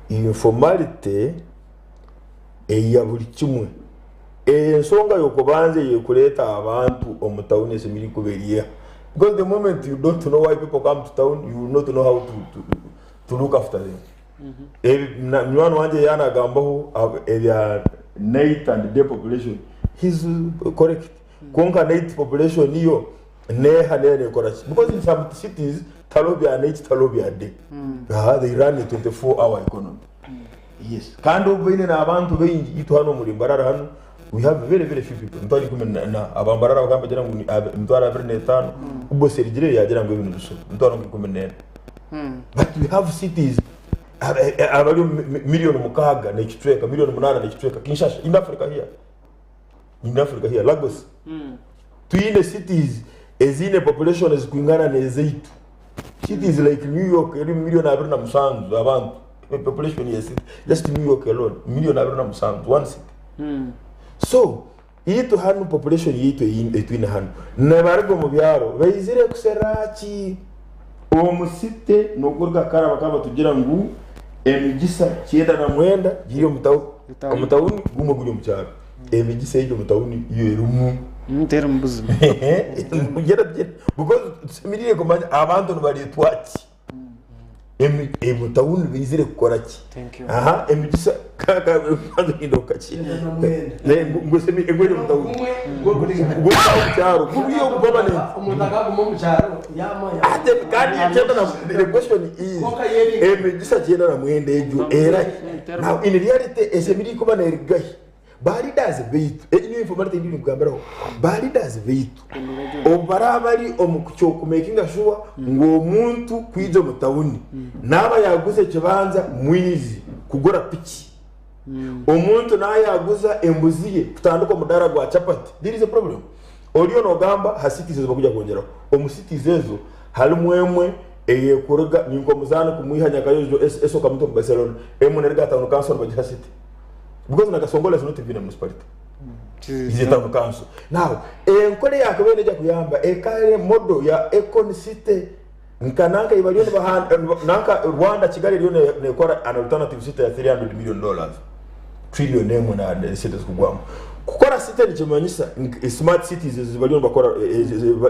[SPEAKER 2] Informality eya buri kimwe, ensonga yokubanza eyekureeta abantu omu tawuni esemeriire kuba eriha, because the moment you don't know why people come to town, you will not know how to look after them. Munywani wangye yanagambaho ebya night and day population, he's correct. Kwonka night population iyo neha neha nekora ki? Because in some cities tariho bya night, tariho bya day. They run a 24-hour economy, yes. Kandi obu baine n'abantu baingi, itwe hano omuri Mbarara hano we have very very few people, 140 abambarara bakaba bagira ngu ni 25,000, ubwo serigire yagira ngo ibintu bisoro 140,000. But we have cities abari miliyoni 6 n'ekicweka, miliyoni 8 n'ekicweka. Kinshasa, in Africa here, in Africa here, Lagos, twine cities ezine population ezikwingana n'ezaitu. Cities like New York eri miliyoni 27 abantu population ya city, just New York alone, miliyoni 27, one city. So Itwe hanu population yaitu ei twine hanu nabaruga omu byaro baizire kusherura ki? Omu city nokuruga kare bakaba batugira ngu emigisa 99 giri omu tawuni gumwe guri omu kyaro. Emigisa egi omu tawuni yo erimu.
[SPEAKER 3] Terimu buzima.
[SPEAKER 2] Because tusemerire kumanya abantu nibaretwa ki? Omu tawuni baizire kukora ki?
[SPEAKER 3] Thank you.
[SPEAKER 2] Aha, emigisa kakaki ngu eri omu tawuni. Gumwe omu kyaro guri omu permanent.
[SPEAKER 1] Omuntu akaguma omu kyaro yamanya.
[SPEAKER 2] Ate kandi ikyenda na the question is
[SPEAKER 1] Konka yeringa.
[SPEAKER 2] Emigisa 99 egyo era now in reality esemerire kuba nerigahi? Ba leaders baitu, egi niyo informality ei ndikugambiraho, ba leaders baitu obu baraba bari omu kyokumakinga sure ngu omuntu kwija omu tawuni naaba yaguza ekibanza mwizi kugura piki, omuntu naaba yaguza embuzi ye kutandika omudaara gwa chapati, there is a problem. Oriyo nogamba ha cities ezi bakuja kwongyeraho, omu cities ezo harimu emwe eyekuruga ninka omuzaani kumwiha Nyakayojo esoka muti omu Barcelona, emwe neruga aha town council nibagiha city. Because Nakasongola is not even a municipality. Is a town council. Now, enkora eyakabaire neija kuyamba ekaba model ya Econ City nka nanka ei bariyo nibaha nanka Rwanda Kigali eriyo nekora an alternative city ya 300 million dollars. Trillion emwe na esente zikugwamu. Kukora city nikimanyisa smart cities ezi bariyo nibakora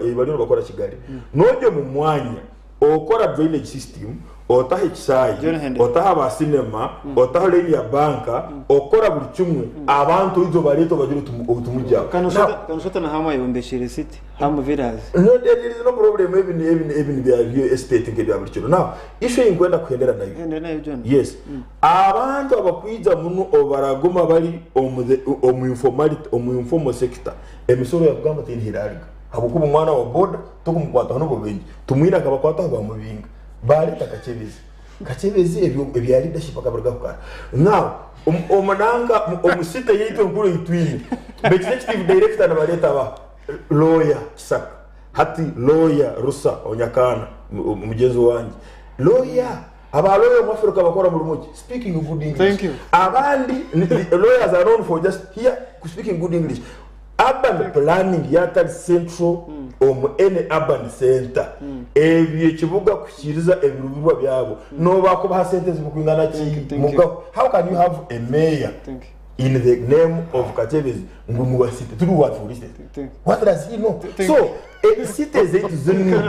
[SPEAKER 2] ei bariyo nibakora Kigali. Nogya omu mwanya Okora drainage system, otaho ekishaayi,
[SPEAKER 3] John Hende.
[SPEAKER 2] otaho aba cinema, otaho line ya banka, okora buri kimwe, abantu oije obareete obagire oti oti mugye aho. Now,
[SPEAKER 3] Kanushota na Hamu ayombekire city, Hamu Villas.
[SPEAKER 2] no, there is no problem ebi ni ebi ni ebi ni bya real estate nk'ebya buri kiro. Now, issue ei nkwenda kuhendera nayo.
[SPEAKER 3] Hende nayo John.
[SPEAKER 2] Yes. Abantu abakwija muno obu baraguma bari omu the omu informality omu informal sector, emisoro yakugamba tihaine ahu eraruga. Habw'okuba omwana wa boda Tokumukwataho n'obubenje. Tumwine akabakwataho bamubinga. Bareta Kakyebezi. Kakyebezi ebyo ebya leadership akabirugaho kara. Now omu nanka omu city yaitu enkuru ei twine, ba executive director nibareta ba lawyer Kisaka. Hati lawyer Rusa Onyakana mugyenzi wangye. Lawyer aba lawyer omu Africa bakora murimo ki? Speaking good English.
[SPEAKER 3] Thank you.
[SPEAKER 2] Abandi lawyers are known for just here speaking good English. Urban planning yaatari central omu any urban centre, ebyo ekibuga kuhikiiriza ebiruubirirwa byabo n'obu bakubaha sente zirikwingana ki
[SPEAKER 3] Thank you, thank you.
[SPEAKER 2] mugaho. How can you have a mayor
[SPEAKER 3] Thank you.
[SPEAKER 2] in the name of Kakyebezi ngu ni wa city? Turi wa for city.
[SPEAKER 3] Thank you.
[SPEAKER 2] What does he know?
[SPEAKER 3] Thank
[SPEAKER 2] So, city zaitu zinu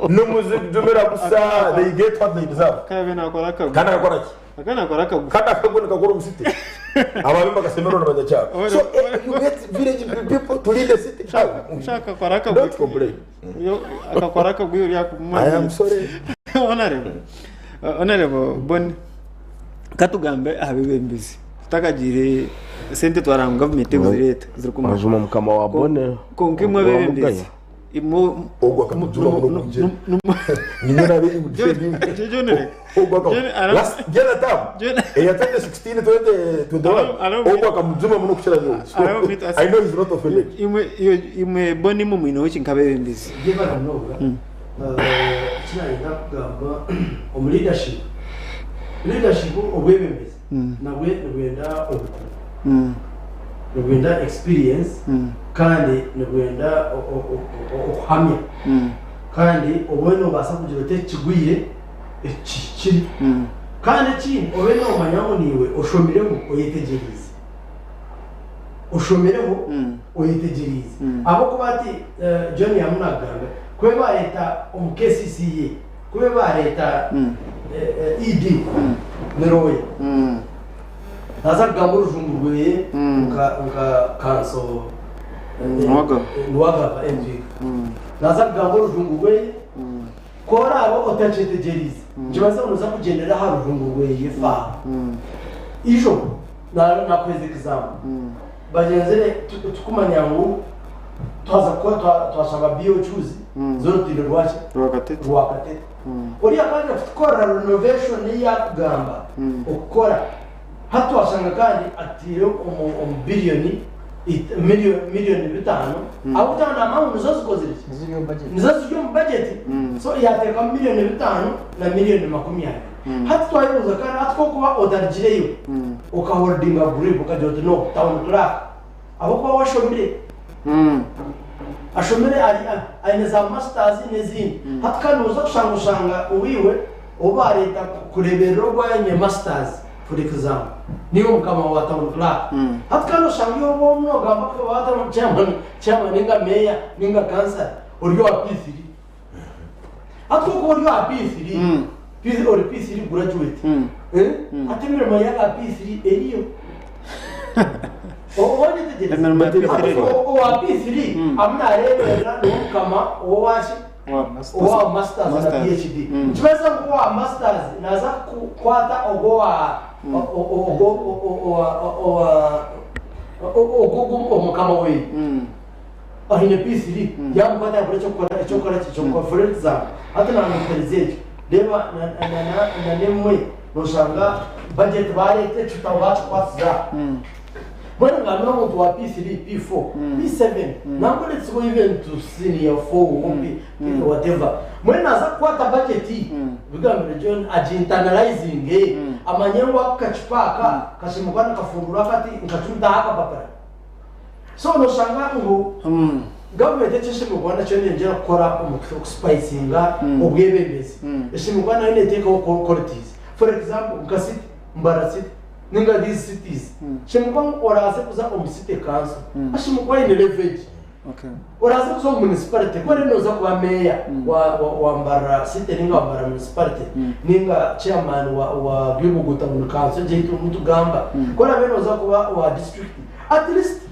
[SPEAKER 2] nimuzijumira busa, they get what they deserve.
[SPEAKER 3] Kabe nakora akagwi.
[SPEAKER 2] Kandi akakora ki?
[SPEAKER 3] Aka nakora akagwi.
[SPEAKER 2] Kandi akagwi nikakora omu city. Ababembe bakasemererwa na banyakyaro.
[SPEAKER 3] Ora-
[SPEAKER 2] So you get village people to lead the city. How?
[SPEAKER 3] Ushaka akora akagwi.
[SPEAKER 2] Don't complain.
[SPEAKER 3] Yo akakora akagwi uri
[SPEAKER 2] I am
[SPEAKER 3] akumumanya.
[SPEAKER 2] sorry.
[SPEAKER 3] Honorable. Honorable Boni. Katugambe aha bebembezi. Tutakagiire sente twaranga ngu gavumenti ekuzireeta zirikumara.
[SPEAKER 4] Mazima mukama wa Bone.
[SPEAKER 3] Kwonka imwe abebembezi imwe
[SPEAKER 2] Ogwo akamujuma muno kungyera. Ninye nabeire ngu defending.
[SPEAKER 3] John reka.
[SPEAKER 2] Ogwo akam-
[SPEAKER 3] John, ara-
[SPEAKER 2] Last John tamu.
[SPEAKER 3] John-
[SPEAKER 2] Eya 2016 2021.
[SPEAKER 3] Ara-
[SPEAKER 2] Ogwo akamujuma muno kukira nyowe. So,
[SPEAKER 3] Ara- ara-
[SPEAKER 2] I know he's not offended.
[SPEAKER 3] Imwe iyo- imwe Boni imwe mwineho ki nk'abebembezi?
[SPEAKER 1] Yebare munonga. Eki nayenda kugamba omu leadership, leadership obwebembezi nabwe nibwenda obukugu, nibwenda experience kandi nibwenda okuhamya kandi obe nobaasa kugira oti eki kigwire eki kihikire kandi ekindi obe nomanya ngu niiwe oshomireho oyetegyereize oshomireho oyetegyereize ahabw'okuba hati John yaamu naakugambira kube baareeta omu KCCA kube baareeta ED ni lawyer naaza kugamba orujungu rweye nka nka kanso
[SPEAKER 3] Nuwagaba.
[SPEAKER 1] Nuwagaba Enrique naaza kugamba orujungu rweye ku oraabe otakyetegyereize nikibaasa ngu nooza kugyendera aha rujungu rweye faaho ijo nakuheeza example bagyenzire tukumanya ngu twaza kukora twashaba BOQs z'orutindo rwaki?
[SPEAKER 3] Rwakatete.
[SPEAKER 1] Rwakatete. Oriya akaba kutukorera renovation ei yakugamba okukora hati twashanga kandi atiire omu billion million bitaano ahabw'okugira ngu naamanya ngu nizo zikozire ki?
[SPEAKER 5] Ziri omu budget.
[SPEAKER 1] Nizo ziri omu budget so yateekamu million bitaano na million 20. Hati twayebuuza kandi hati ku orikuba otarugireyo okaholdinga grip okagira oti no town clerk. Ahabw'okuba we ashomire. Ashomire ari aine za masters n'ezindi. Hati kandi nooza kushanga oshanga owaiwe ou baareeta kureeberera ogwo aine masters for example niiwe mukama wa town clerk. Hati kandi oshanga iwe obu orimu noogamba ku wa town chairman chairman ninga meeya ninga kansara ori owa P3. Hati ku orikuba ori owa P3, P ori P3 graduate, hati emirimo y'aba P3 eriyo. Onyetegyereza?
[SPEAKER 3] Emirimo ya P3
[SPEAKER 1] Hati
[SPEAKER 3] eriyo.
[SPEAKER 1] owa P3 arimu naareeberera niwe mukama ow'owa ki? Owa masters na
[SPEAKER 3] Masters.
[SPEAKER 1] PhD. Nikimanyisa ngu owa masters naaza kukwata ogwo owa ogwo owa owa ogwo omukama weye. Aine P3 yamukwata yabura ekyokukora ekyokukora ki ekyokukora for example hati namuhereza ekyo reeba na na na nemwe noshanga budget bareeta ekitabo bakikwasize aha mbwenu ngambire omuntu wa P3 P4 P7 nangwa let's go even to senior 4 or P, P whatever mbwenu naza kukwata budget bigambire John agi internalizinge amanye ngu aku kacupa aka kashemereire kuba nikafungurwa kati nkacumitaho akapapura. So noshanga ngu gavumenti eki eshemereire kuba nakyo neyongyera kukora omu kusipayisinga obwebembezi, eshemereire kuba nayo neteekaho qualities. For example nka city, Mbarara city ninga these cities, oshemereire kuba ngu oraze kuza omu city council ashemereire kuba aine level egi. Oraze kuza omu municipality ku oriyo noza kuba meeya wa Mbarara city ninga wa Mbarara municipality ninga chairman wa Bwibugu town council egi ei turimu nitugamba, ku orabe noza kuba owa district at least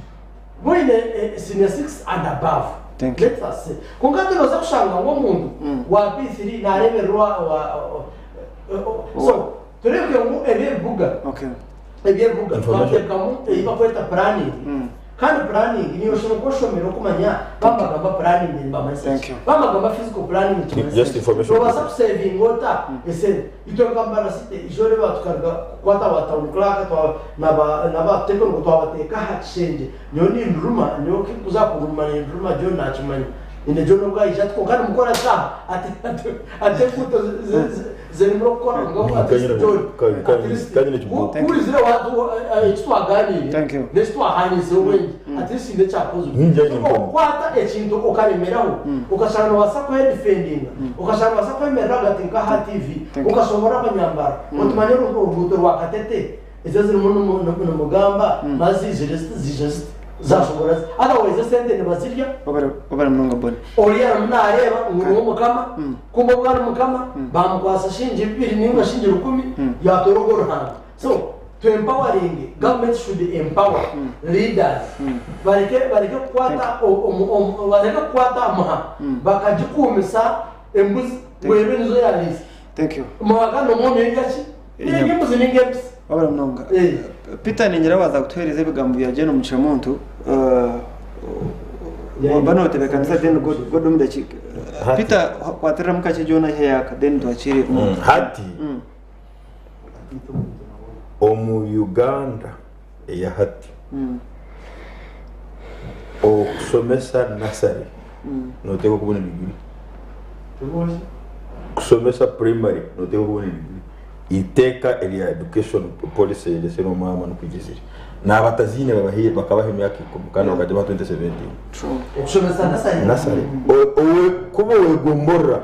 [SPEAKER 1] oine senior six and above
[SPEAKER 3] Thank you.
[SPEAKER 1] let us say. Kwonka hati noza kushanga ngu omuntu wa P3 nareeberera owa so tureebeke ngu eby'ebibuga
[SPEAKER 3] Okay.
[SPEAKER 1] eby'ebibuga
[SPEAKER 2] Information.
[SPEAKER 1] twateekamu ei bakweta planning kandi planning niiwe oshemereire kuba oshomire okumanya bamagamba planning nibamanyisa
[SPEAKER 3] Thank
[SPEAKER 1] ki
[SPEAKER 3] you.
[SPEAKER 1] bamagamba physical planning nikimanyisa
[SPEAKER 2] Just
[SPEAKER 1] ki
[SPEAKER 2] information.
[SPEAKER 1] noobaasa kusevinga ota esente itwe nka Mbarara City ijo reeba tukaruga kukwata ba town clerk twa naba naba technical twabateeka aha kishengye nyowe ninduruma nyowe ku ndikuza kuguma ninduruma John nakimanya Nyine John obu aija ati kwonka nimukora ki aha ati ati ati enguuto ziremire kukora kwonka at least John at least ku oizire eki twaganiire
[SPEAKER 3] Thank you.
[SPEAKER 1] n'eki twahandiikire obwengye at least haine ekyakozirwe.
[SPEAKER 2] Ningira
[SPEAKER 1] So
[SPEAKER 2] nti-
[SPEAKER 1] okukwata ekintu okaremeraho okashanga noobaasa kwedifendinga okashanga noobaasa kwemerera ahagati nk'aha TV
[SPEAKER 3] Thank you.
[SPEAKER 1] okashoboorora abanyambara oti manya oruguuto rwa Katete Ezo ezirimu nimugamba mazi ziijire ziti ziija ziti zashoboora ziti otherwise esente nibazirya.
[SPEAKER 3] Webare munonga Bonny.
[SPEAKER 1] Oriya arimu nareeba ngu niwe mukama kumbe obu ari mukama bamukwasa shingi bibiri ninga shingi rukumi yatoora ogwo ruhanga so to empowering government should empower leaders bareke bareke kukwata bareke kukwata amuha bakagikuumisa embuzi ngu ebe nizo yariisa.
[SPEAKER 3] Thank you.
[SPEAKER 1] Muha kandi omwomi erya ki? Erya embuzi ninga empisi.
[SPEAKER 3] Wabura munonga.
[SPEAKER 1] Eh.
[SPEAKER 3] Peter ningira waza kutuhereza ebigambo bya Jane Omugisha Muntu. Waba notebekanisa then God omu dakiika.
[SPEAKER 2] Hati.
[SPEAKER 3] Peter kwatiriramu kakye John ahe yaka then twakire omuntu.
[SPEAKER 2] Hati omu Uganda eya hati okusomesa nursery noteekwa kuba oine degree. Kushomesa primary noteekwa kuba oine degree. Eiteeka erya education policy eriretsire omwama nikwo rigizire. Naabataziine babahaire bakabaha emyaka ikumi kandi bakagibaha 2017.
[SPEAKER 1] Okushomesa nursery.
[SPEAKER 2] Nursery. Kuba ow'egomborora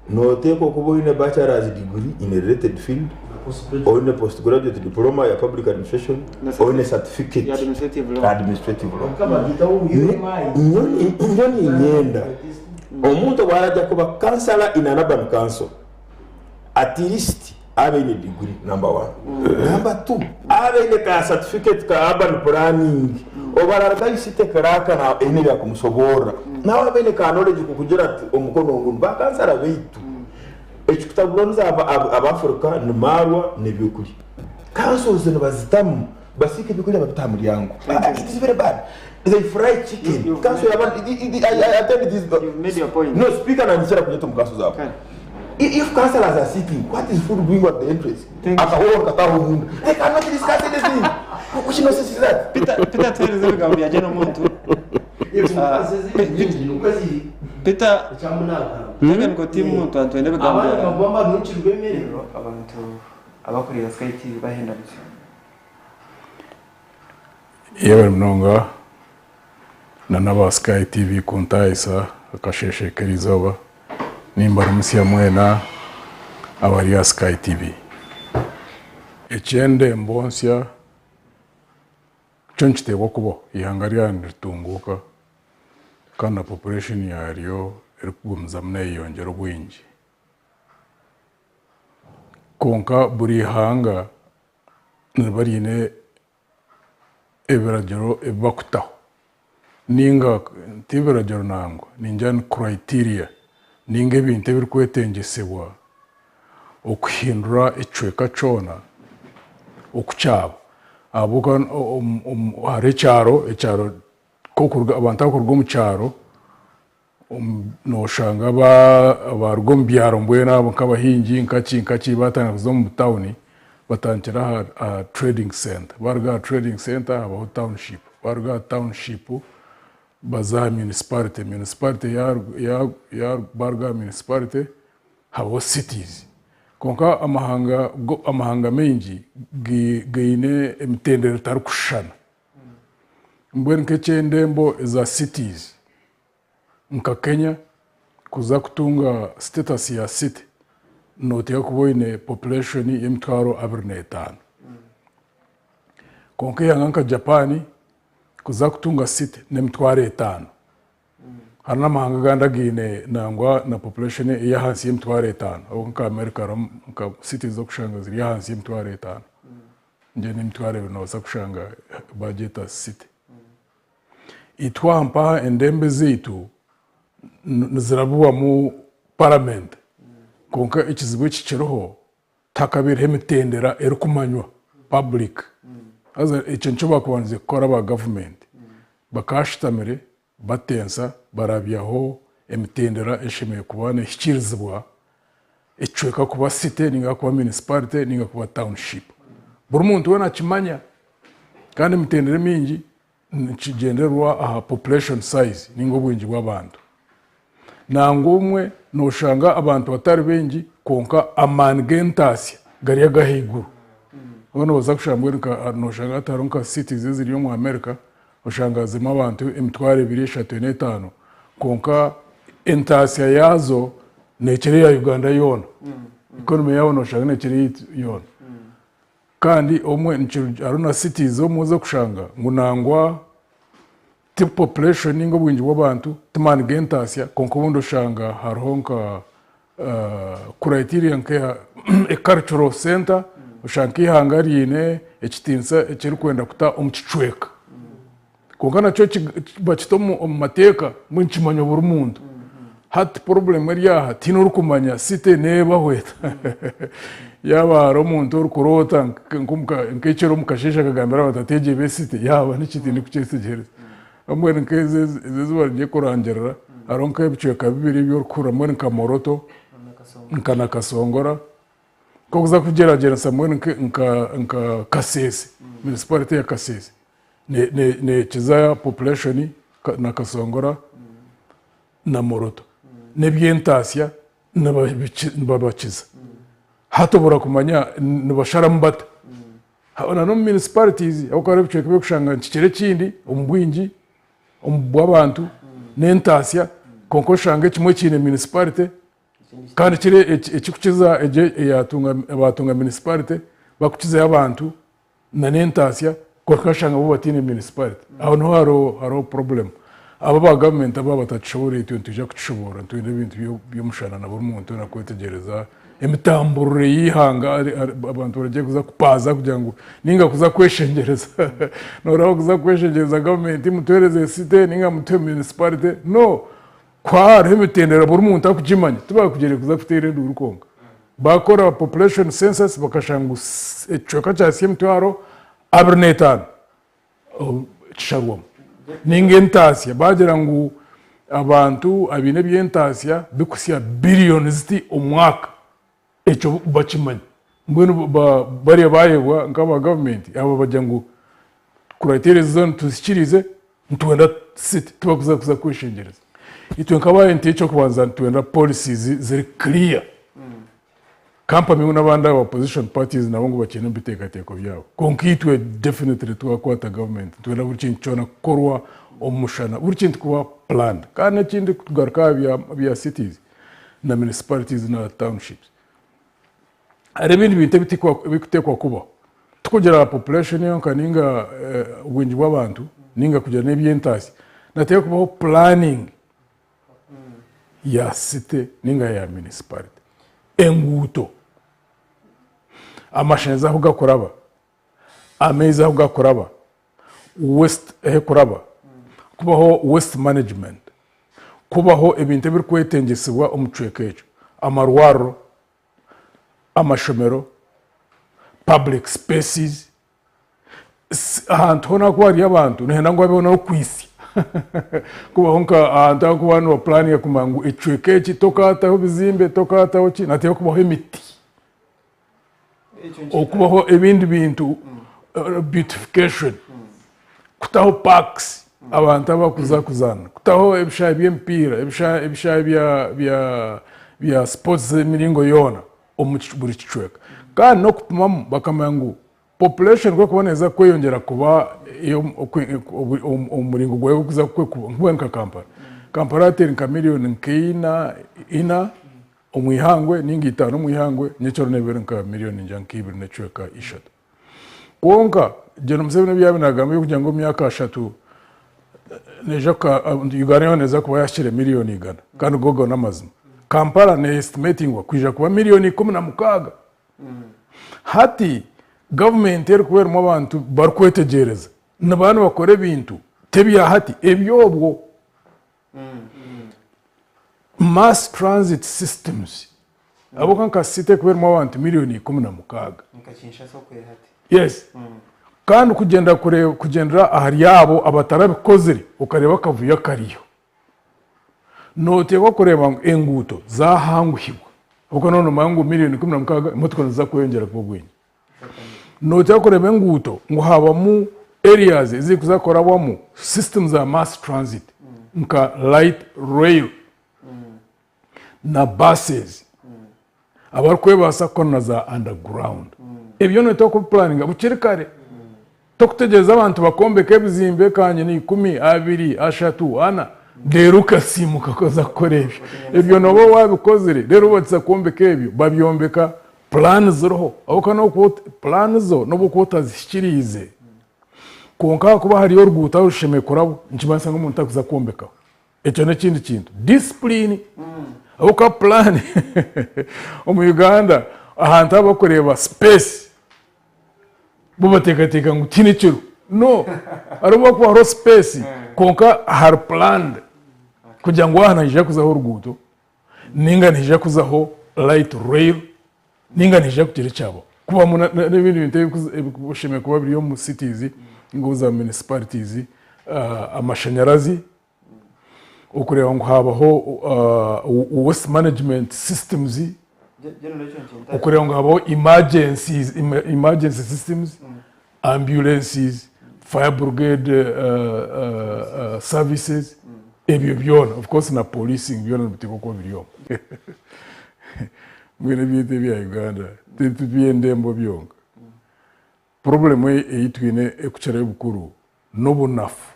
[SPEAKER 2] noteekwa kuba oine bachelor's degree in a related field, oine postgraduate diploma ya public administration, oine certificate
[SPEAKER 3] Ya administrative law.
[SPEAKER 2] administrative law.
[SPEAKER 1] Bakabagiitaho UMI.
[SPEAKER 2] Nyowe niinyenda omuntu obu arajya kuba kansala in an urban council, at least abe aine degree number one. Number two, abe aine ka certificate ka urban planning. Obu araruga city clerk aine ebi arikumusoboorora. Nawe abe aine ka knowledge kukugira ati omukono ngu ni bakansala baitu. Ekikutabura Abafirika ni maarwa n'ebyokurya. Councils nibazitamu basiika ebyokurya babita aha muryango. It is very bad. They fry chicken. Council yaba I attend this.
[SPEAKER 3] You've made your point.
[SPEAKER 2] No, speaker nanyikira kunyeta omu council zaabo.
[SPEAKER 3] Kare.
[SPEAKER 2] If councillors are sitting, what is food doing at the entrance?
[SPEAKER 3] Thank you.
[SPEAKER 2] Akahoho kataho omunda. They cannot discuss anything. Which nonsense is that?
[SPEAKER 3] Peter Peter tuhereze ebigambo bya Jane Omuntu.
[SPEAKER 1] Nyingi nukwo ziri
[SPEAKER 3] Peter
[SPEAKER 1] ekyamunagamba.
[SPEAKER 3] Tegan timu muntu antwende ebigambo
[SPEAKER 1] Abandi
[SPEAKER 3] bya
[SPEAKER 1] bagomba ntukirwe emere.
[SPEAKER 3] Abantu abakurira Sky TV bahendamutse.
[SPEAKER 6] Yebare munonga. Na n'aba Sky TV kuntahisa akasheeshe k'erizooba. Nimbaramutsya mwena abari aha Sky TV. Eky'endembo nsya kyo nikiteebwa kubaho eihanga ryaba niritunguuka kandi na population yaaryo erikugumizamu neeyeyongyera obwingi. Kwonka buri ihanga niriba riine ebiragiro ebi bakutaho ninga ti biragiro nangwa ningira ni criteria ninga ebintu ebirikwetengyesibwa okuhindura ekicweka kyona okukyaba ahabw'okuba hariho ekyaro, ekyaro nk'okuruga abantu abarikuruga omu kyaro noshanga abaruga omu byaro mbwenu abo nk'abahingi nkaki nkaki batandika kuza omu tawuni batandikira aha trading center, baruga aha trading center habaho township, baruga aha township baza aha municipality, municipality baruga aha municipality habaho cities. Kwonka amahanga amahanga maingi gaine emitendera etarikushushana. Mbwenu nk'eky'endembo eza cities nka Kenya kuza kutunga status ya city noteekwa kuba oine population y'emitwaro 25. Kwonka eihanga nka Japan kuza kutunga city n'emitwaro 5. Hariho n'amahanga agandi againe nangwa na population ey'ahansi y'emitwaro 5 ahabw'okuba nka America hariho nka cities ez'okushanga ziri ahansi y'emitwaro 5. Ningira n'emitwaro 2 noobaasa kushanga baagyeta city. Itwe aha mpaha endembo ezaitu nizirabibwamu paramenti kwonka ekizibu ekikiriho tihakabaireho emitendera erikumanywa public. Haza ekyo nikyo baakubandize kukora aba gavumenti. Bakaashutamire batensa barabyaho emitendera eshemereire kuba neehikiirizibwa ekicweka kuba city ninga kuba municipality ninga kuba township. Buri muntu weena akimanya kandi emitendera emingi nikigyendererwa aha population size ninga obwingi bw'abantu. Nangwa obumwe noshanga abantu batari baingi kwonka amaani g'entaasya gari ag'ahaiguru. Waaba nooza kushanga mbwenu nka noshanga hati hariho nka cities eziri omu America oshanga zirimu abantu 2000, 3,000, 4,000 5 kwonka entaasya yaazo neekira eya Uganda yoona. Economy yaabo noshanga neekira eyaitu yoona. Kandi obumwe hariho na cities obumwe ezi orikushanga ngu nangwa ti population ninga obwingi bw'abantu ti maani g'entaasya kwonka obundi oshanga hariho nka criteria nka cultural center oshanga nk'eihanga riine ekitiinisa ekirikwenda kuta omu kicweka. Kwonka nakyo bakita omu mateeka mbwenu nikimanywa buri muntu. Hati problem eri aha tihaine orikumanya city neebaho eta. Yaaba hariho omuntu orikuroota nk'ekiro omu kasheeshe akagambira abantu ati egi ebe city yaaba niki tindikukyetegyereza. Mbwenu nk'ezi ezi barigiye kurangirira hariho nk'ebicweka bibiri ebi orikuhurira mbwenu nka Moroto nka Nakasongora nk'okuza kugyeragyeranisa mbwenu nka Kasese, municipality ya Kasese neekiza population Nakasongora na Moroto. N'eby'entaasya nibabakiza. Hati obura kumanya nibasharamu bata. Na n'omu municipalities ahabw'okuba hariho ebicweka ebi orikushanga nikikira ekindi omu bwingi bw'abantu n'entaasya kwonka oshanga ekimwe kiine municipality kandi kiri ekirikukiza egyo baatunga municipality bakukizayo abantu na n'entaasya kwonka oshanga bo bataine municipality. Aho niho hariho problem. Abo aba gavumenti aba batakishoboora itwe nitwija kukishoboora nitwenda ebintu by'omushana na buri muntu weena kwetegyereza emitamburire y'eihanga abantu baragiye kuza kupaaza kugira ngu ninga kuza kweshengyereza. Nooreeba kuza kweshengyereza gavumenti mutuheereze city ninga mutuhe municipality no! Ku hariho emitendera buri muntu arikugimanya tibakugyereire kuza kuteera enduuru kwonka. Baakora population census bakashanga ngu ekicweka kyahitsya 25,000 kisharwamu. Ninga entaasya baagira ngu abantu abaine eby'entaasya bikuhitsya biliyoni ziti omu mwaka ekyo bakimanya. Mbwenu bariya baayebwa nk'aba gavumenti aba bagira ngu criteria ezi zoona tuzikiriize nitwenda city tibakuza kuza kweshengyereza. Itwe nk'aba NTA eky'okubanza nitwenda policies ziri clear. Kampamye ngu n'abandi aba opposition parties nabo ngu bakiine omu biteekateeko byabo. Kwonka itwe definitely twakwata government nitwenda buri kintu kyona kukorwa omu mushana, buri kintu kuba planned. Kandi n'ekindi kugaruka aha bya cities na municipalities na townships, hariho ebindi bintu ebikuteekwa kubaho. Tikugira population yonka ninga obwingi bw'abantu ninga kugira n'eby'entaasya, nihateekwa kubaho planning ya city ninga ya municipality. Enguuto, amashanyarazi ahu gakuraba, amaizi ahu gakuraba, waste ahu ekuraba, kubaho waste management, kubaho ebintu ebirikwetengyesibwa omu kicweka ekyo, amarwariro, amashomero, public spaces, ahantu hoona ahakuba hariyo abantu nihenda ngu habeho n'okwitsya kubaho nka ahantu ahakuba nibapuraninga kumanya ngu ekicweka eki tokaataho bizimbe tokaataho ki nihateekwa kubaho emiti okubaho ebindi bintu beautification kutaho parks abantu abakuza kuzaana kutaho ebishaayi by'emipiira ebishaayi bya sports z'emiringo yoona omu buri kicweka kandi n'okupimamu bakamanya ngu Population ku erikuba neeza kweyongyera kuba omuringo gwayo gurikuza kwekuba mbwenu nka Kampala. Kampala hati eri nka miriyoni nka ina omu ihangwe ninga itaano omu ihangwe, nyekiro neeba eri nka miriyoni ningira nka ibiri n'ekicweka ishatu. Kwonka Gen Museveni ebi yaabaire naagamba eby'okugira ngu omu myaka ashatu neija Uganda yoona neeza kuba yaahikire miriyoni igana kandi go ago n'amazima. Kampala neeyesitimetingwa kwija kuba miriyoni 16. Hati gavumenti erikuba erimu abantu barikwetegyereza nibaba nibakora ebintu tebya hati ebyobwo. Mass transit systems ahabw'okuba nka city erikuba erimu abantu miriyoni 16. Yes. Kandi kugyenda kugyendera ahari abo abatarabikozire okareeba akavuyo akariyo. Nooteekwa kureeba ngu enguuto zaahanguhibwa ahabw'okuba noba noomanya ngu miriyoni 16 emotoka niziza kweyongyera kuba obwingi. Nooteekwa kureeba enguuto ngu haabamu areas ezirikuza kurabwamu system za mass transit nka light rail na buses abarikwebaasa kukora na za underground. Ebyo nooteekwa kubipuraninga bukiri kare. Tokutegyereza abantu bakombeka ebizimbe kanyina ikumi, abiri, ashatu, ana, reero okasiimuka kuza kukora ebyo. Ebyo nooba waabikozire, reero bakiza kwombeka ebyo, babyombeka puraani ziriho. Ahabw'okuba n'obu okuba puraani zo n'obu okuba otazihikiriize, kwonka ahakuba hariyo oruguuto ahu rushemereire kurabwa, nikimanyisa ngu omuntu tarikuza kwombekaho. Ekyo n'ekindi kintu. Disipuriini. Ahabw'okuba puraani omu Uganda ahantu ahu barikureeba sipeesi, bo bateekateeka ngu tihaine ekiriho. No, hariho obu hakuba hariho space kwonka hari planned kugira ngu aha nihaija kuzaho oruguuto ninga nihaija kuzaho light rail ninga nihaija kugira ekyabaho. Kubamu n'ebindi bintu ebishemereire kuba biri omu cities ninga za municipalities, amashanyarazi, okureeba ngu haabaho waste management systems, okureeba ngu habaho emergency systems, ambulances, fire brigade services, ebyo byona of course na policing byona nibiteekwa kuba biri omwo. Mbwenu ebyaitu ebya Uganda tiby'endembo byonka. Problem ei twine erikukirayo obukuru n'obunafu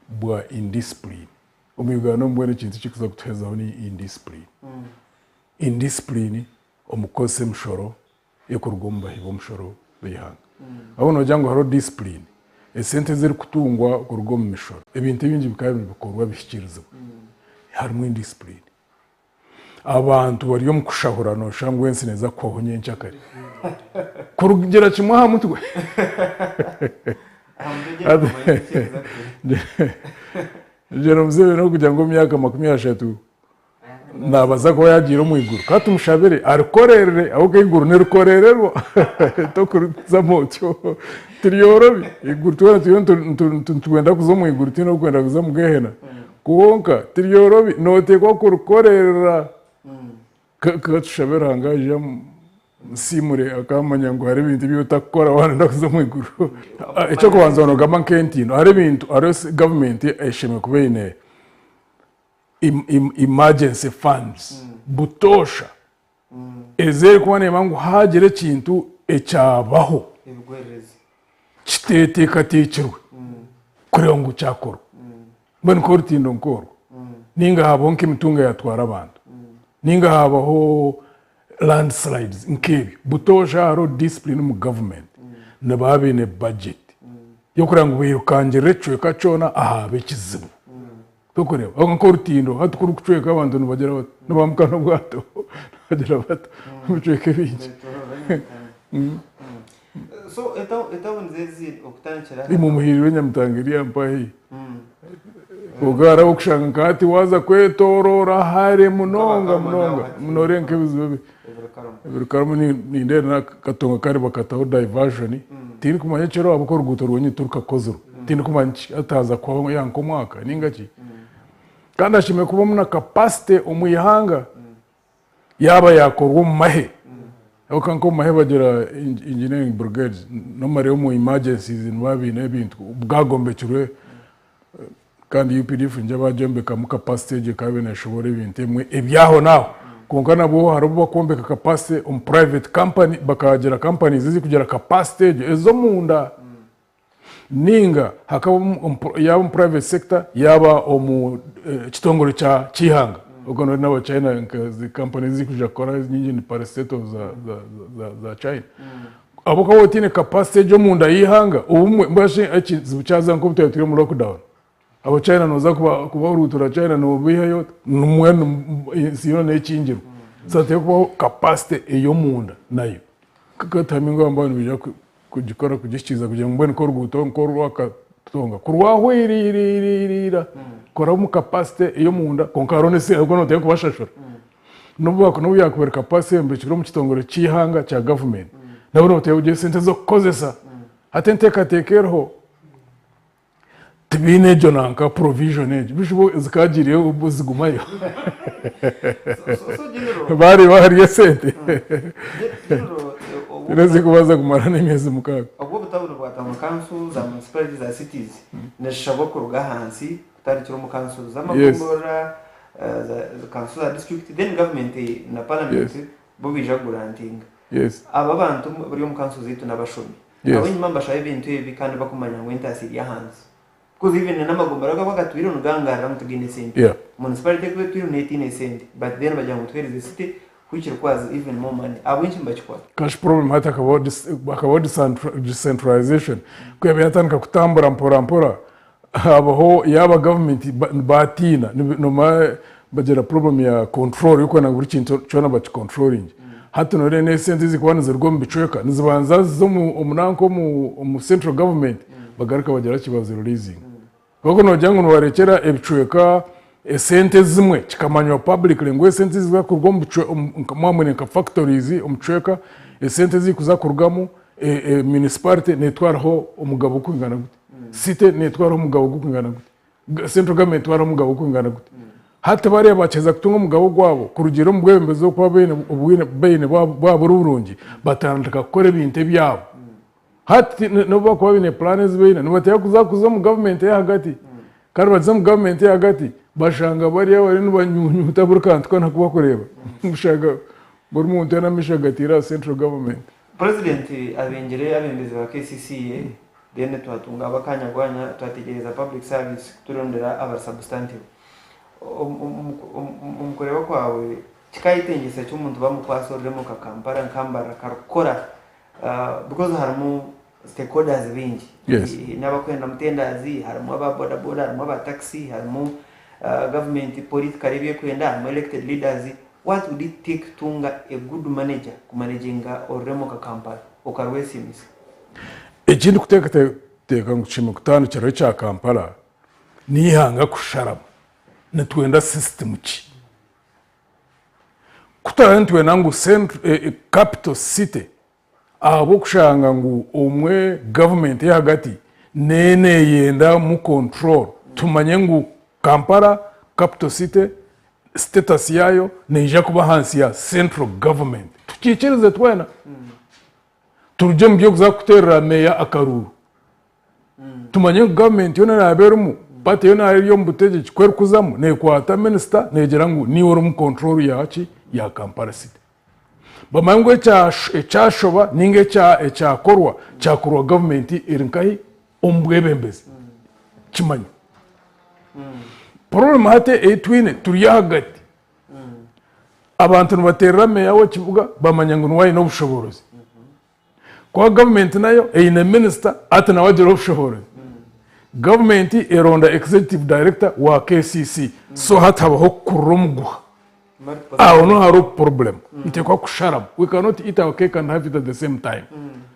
[SPEAKER 6] bwa indiscipline. Omu Uganda omu mbwenu ekintu ekirikuza kutuhezaho ni indiscipline. Indiscipline omu kukozesa emishoro erikuruga omu bahi b'omushoro b'eihanga. Ahabw'okuba noogira ngu hariho discipline, esente ezirikutungwa kuruga omu mishoro, ebintu ebingi bikaba nibikorwa bihikiirizibwa. Harimu indiscipline. Abantu bari omu kushahura nooshusha ngu ensi neeza kuhwaho nyenkyakare. Kurugira kimwe aha mutwe. Ngira Museveni n'okugira ngu omu myaka 30 naabaasa kuba yaagiire omu iguru. Ka tumushabire arikorerere ahabw'okuba eiguru nirikorererwa torikuzamu otyo tiryorobi. Eiguru twena turiyo nitwenda kuza omu iguru tihaine orikwenda kuza omu gehena. Kwonka tiryorobi nooteekwa kurikorerera. Ka tushabe Ruhanga aije amusiimure akamanya ngu hariho ebintu ebi otakukora waaba nooyenda kuza omu iguru. Eky'okubanza noogamba nk'entindo, hariho ebintu, hariho gavumenti eshemereire kuba eine emergency funds butoosha. Ezerikuba neeba ngu haagira ekintu ekyabaho kiteeteekateekirwe kureeba ngu kyakorwa. Mbwenu nk'orutindo nk'orwo, nainga haabaho nk'emitungo eyatwara abantu, nainga haabaho landslides nk'ebyo, butoosha hariho discipline omu gavumenti, nibaba baine budget y'okureeba ngu bairukangirira ekicweka kyona ahaaba ekizibu. Torikureeba? Ahabw'okuba nk'orutindo hati ku rurikucweka abantu nibagira bata? Nibambuka n'obwato nibagira bata omu bicweka ebingi.
[SPEAKER 3] So etawuni ezi okutandikira
[SPEAKER 6] Imwe muhiirwe Nyamitanga eri aha mpaha Kwonka hariho okushanga nka hati waaza kwetoroora hare munonga munonga noreeba nk'ebizibu ebirikaramu nindeeba n'akatonga kari bakataho diversion tindikumanya ekiriho ahabw'okuba oruguuto rwenyini tirukakozirwe tindikumanya hati haaza kuhwaho yaaba nk'omwaka ninga ki kandi hashemereire kubamu na capacity omu ihanga yaaba yaakorwa omu mahe ahabw'okuba nk'omu mahe bagira engineering brigades normally omu emergencies nibaba baine ebintu bwagombekirwe kandi UPDF niyo baagyombekamu capacity egyo ekaba neeshoboora ebintu ebimwe eby'ahonaaho kwonka nabwo hariho obu barikwombeka capacity omu private company bakagira companies ezirikugira capacity egyo ez'omunda. Ninga hakaba yaaba omu private sector yaaba omu kitongore ky'eihanga obwo nori n'aba China nka zi company ezirikwija kukora nyingi ni parastatals za China. Ahabw'okuba waaba otaine capacity egyo omunda y'eihanga obumwe mbwenu shi ekizibu kyaza nk'obu twaba turi omu lockdown Aba China noza kubahuruutura China nobaihayo ota? Mbwenu ensi yoona ekingirwe. So hateekwa kubaho capacity ey'omunda nayo. Katuhamye ngu aba nibaija kugikora kugihikiiriza kugira ngu mbwenu nk'oruguuto nk'orwa Katonga ku rwahwa ira ira ira ira ira koramu capacity ey'omunda kwonka hariho n'esente ahabw'okuba noteekwa kubashashura. N'obu yaakuba eri capacity eyombekirwe omu kitongore ky'eihanga kya gavumenti nabwo noteekwa kugira esente z'okukozesa. Hati enteekateeka eriho Tibaine egyo nanka provision egyo bishi bo zikagiireyo bo zigumayo baareeba hariyo esente reero zikubaasa kumara n'emyezi mukaaga.
[SPEAKER 3] Obwo obutawuni bwa town council za municipality za cities nizishabwa kuruga ahansi kutandikira omu council z'amagomborora, council za district then government na parliament bo baija kugurantinga. Abo abantu bari omu council zaitu n'abashomi.
[SPEAKER 6] Yes.
[SPEAKER 3] Abo enyima nibashaba ebintu ebi kandi bakumanya ngu entaasa eri ahansi. Because even n'amagombora agu agatwire nigangarira ngu tigaine sente.
[SPEAKER 6] Yeah.
[SPEAKER 3] Municipality ekuba etwire neyo etiine sente but then bagira ngu tuhereze city which requires even more money. Ahabw'enki nibakikora?
[SPEAKER 6] Cash problem hati hakabaho hakabaho decentralization ku yaabaire yatandika kutambura mpora mpora habaho yaaba government batiina nomanya bagira problem ya control y'okwenda ngu buri kintu kyona baki controllinge. Hati noreeba n'esente ezirikuba niziruga omu bicweka nizibanza ziza omu nanka omu central government bagaruka bagira ki bazi releasinga. Kwonka nogira ngu nibarekyera ebicweka esente ezimwe kikamanywa publicly ngu esente ezirikuza kuruga omu bicweka mwaba mwine nka factories omu kicweka esente ezirikuza kurugamu municipality netwaraho omugabo gurikwingana guti, city netwaraho omugabo gurikwingana guti. Central government etwara omugabo gurikwingana guta? Hati bariya bakiheza kutunga omugabo gwabo kurugiirira omu bwebembezi oku baine bwaba buri burungi, batandika kukora ebintu ebyabo. Hati n'obu bakuba baine puraani ezi baine, nibateekwa kuza kuza omu gavumenti ey'ahagati. Kandi bagize omu gavumenti ey'ahagati, bashanga bariya bariyo nibanyunyuta buri kantu koona aku barikureeba. Oshanga buri muntu weena amaisho agataire aha central government.
[SPEAKER 3] Purezidenti abingire abebembezi ba KCCA Then twatunga abakanyagwanya twategyereza public service kuturondera abari substantive. Omu kureeba kwawe kikayetengyesa ki omuntu bamukwasa orurimi nka Kampala nka Mbarara karikukora because harimu stakeholders baingi n'abarikwenda tenders harimu aba boda boda harimu aba taxi harimu government politically ebi erikwenda harimu elected leaders what would it take kutunga a good manager kumanaginga orurimi nka Kampala okarwesimisa?
[SPEAKER 6] Eki ndikuteekateeka ngu kishemereire kutandikiraho ekya Kampala n'eihanga kusharamu nitwenda sisitimu ki? Ku turaabe nitwenda ngu capital city ahabw'okushanga ngu omwe gavumenti ey'ahagati neyo neeyendamu control tumanye ngu Kampala capital city status yaayo neija kuba ahansi ya central government tukiikirize twena. Turugye omu by'okuza kuteerera meeya akaruuru. Tumanye ngu gavumenti yoona eraabe erimu, paate yoona eraabe eri omu butegyeki ku erikuzamu neekwata minisita neegira ngu niiwe orimu control ya ki? Ya Kampala City. Bamanye ngu ekyashoba ninga ekyakorwa kyakorwa gavumenti eri nkahi omu bwebembezi kimanywe. Problem hati ei twine turi ahagati. Abantu nibateerera meeya w'ekibuga bamanya ngu niwe aine obushoboorozi. Kwonka gavumenti nayo eine minisita ati nawe agira obushoboorozi. Gavumenti eronda executive director wa KCC so hati habaho okukurura omuguha. Aho niho hariho problem. Nituteekwa kusharamu. We cannot eat our cake and have it at the same time.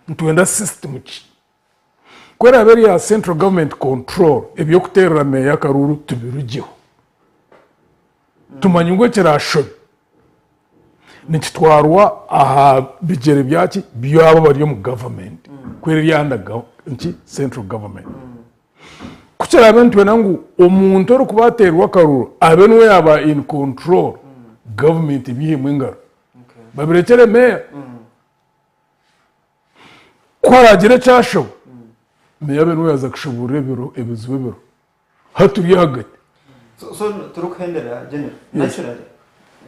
[SPEAKER 6] Nitwenda system ki? Ku eraabe eri ya central government control, eby'okuteerera meeya akaruuru tubirugyeho. Tumanye ngu ekiraashobe nikitwarwa aha bigyere byaki by'abo abari omu government ku eri under nki central government. Ku kiraabe nitwenda ngu omuntu orikuba ateerwa akaruuru abe niwe yaaba in control, government ebiihemu engaro babirekyere meeya. Ku araagira eki ashoba, meeya abe niwe yaaza kushoboorora ebiro ebizibu ebiriho. Hati turi ahagati.
[SPEAKER 3] So, so turikuhendera General, naturally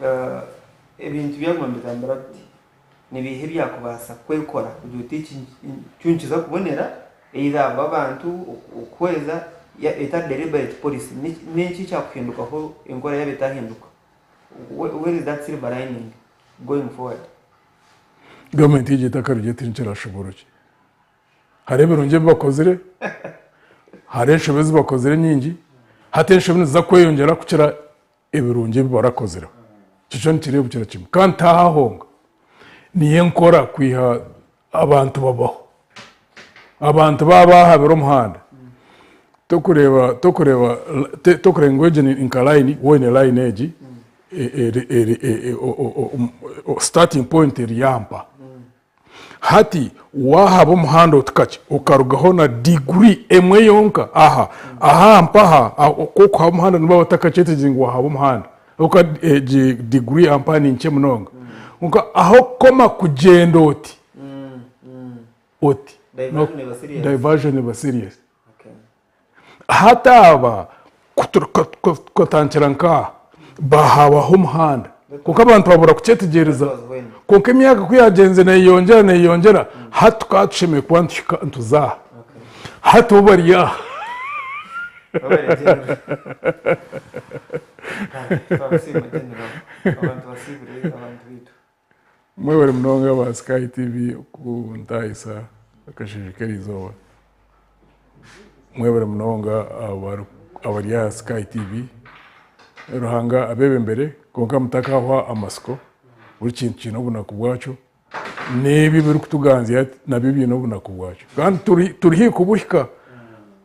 [SPEAKER 3] uh, ebintu byaguma nibitambura biti nibiiha ebyakubaasa kwekora kugira oti eki nikyo nikiza kubonera either abo abantu okuhweza etari deliberate policy n'enki ekyakuhindukaho enkora yaaba etahinduka where is that silver lining going forward?
[SPEAKER 6] Gavumenti egi etakarugire tinkirashoboorokye. Hariho ebirungi ebi bakozire, hariho enshobe ezi bakozire nyingi, hati enshobe niziza kweyongyera kukira ebirungi ebi barakozireho. Ekyo kyo nikireebukira kimwe. Kandi tihaahonga, niyo enkora kwiha abantu babaho. Abantu baaba bahabire omuhanda, tokureeba tokureeba tokureeba ngu egi ni nka layini, waaba oine layini egi, starting point eri aha mpa. Hati waahaba omuhanda oti kakye okarugaho na diguri emwe yonka aha aha mpaha ku okuhaba omuhanda nibaba batakakyetegyerize ngu waahaba omuhanda ahabw'okuba egi diguri aha mpaha ni nkye munonga. Kwonka ah'okukoma kugyenda oti oti diversion eba serious. Hati aba tukatandikira nk'aha bahabaho omuhanda kwonka abantu babura kukyetegyereza kwonka emyaka ku yagyenzire neyeyongyera neyeyongyera hati tukaba tushemereire kuba nituhika nituza aha hati bo bari aha. Mwebare munonga aba Sky TV okuntahisa akasheeshe k'erizooba. Mwebare munonga abari aha Sky TV. Ruhanga abebembere kwonka mutakahwa amatsiko. Buri kintu kiine obunaku bwakyo. N'ebi ebirikutuganzya hati nabyo biine obunaku bwakyo. Kandi turi haihi kubuhika.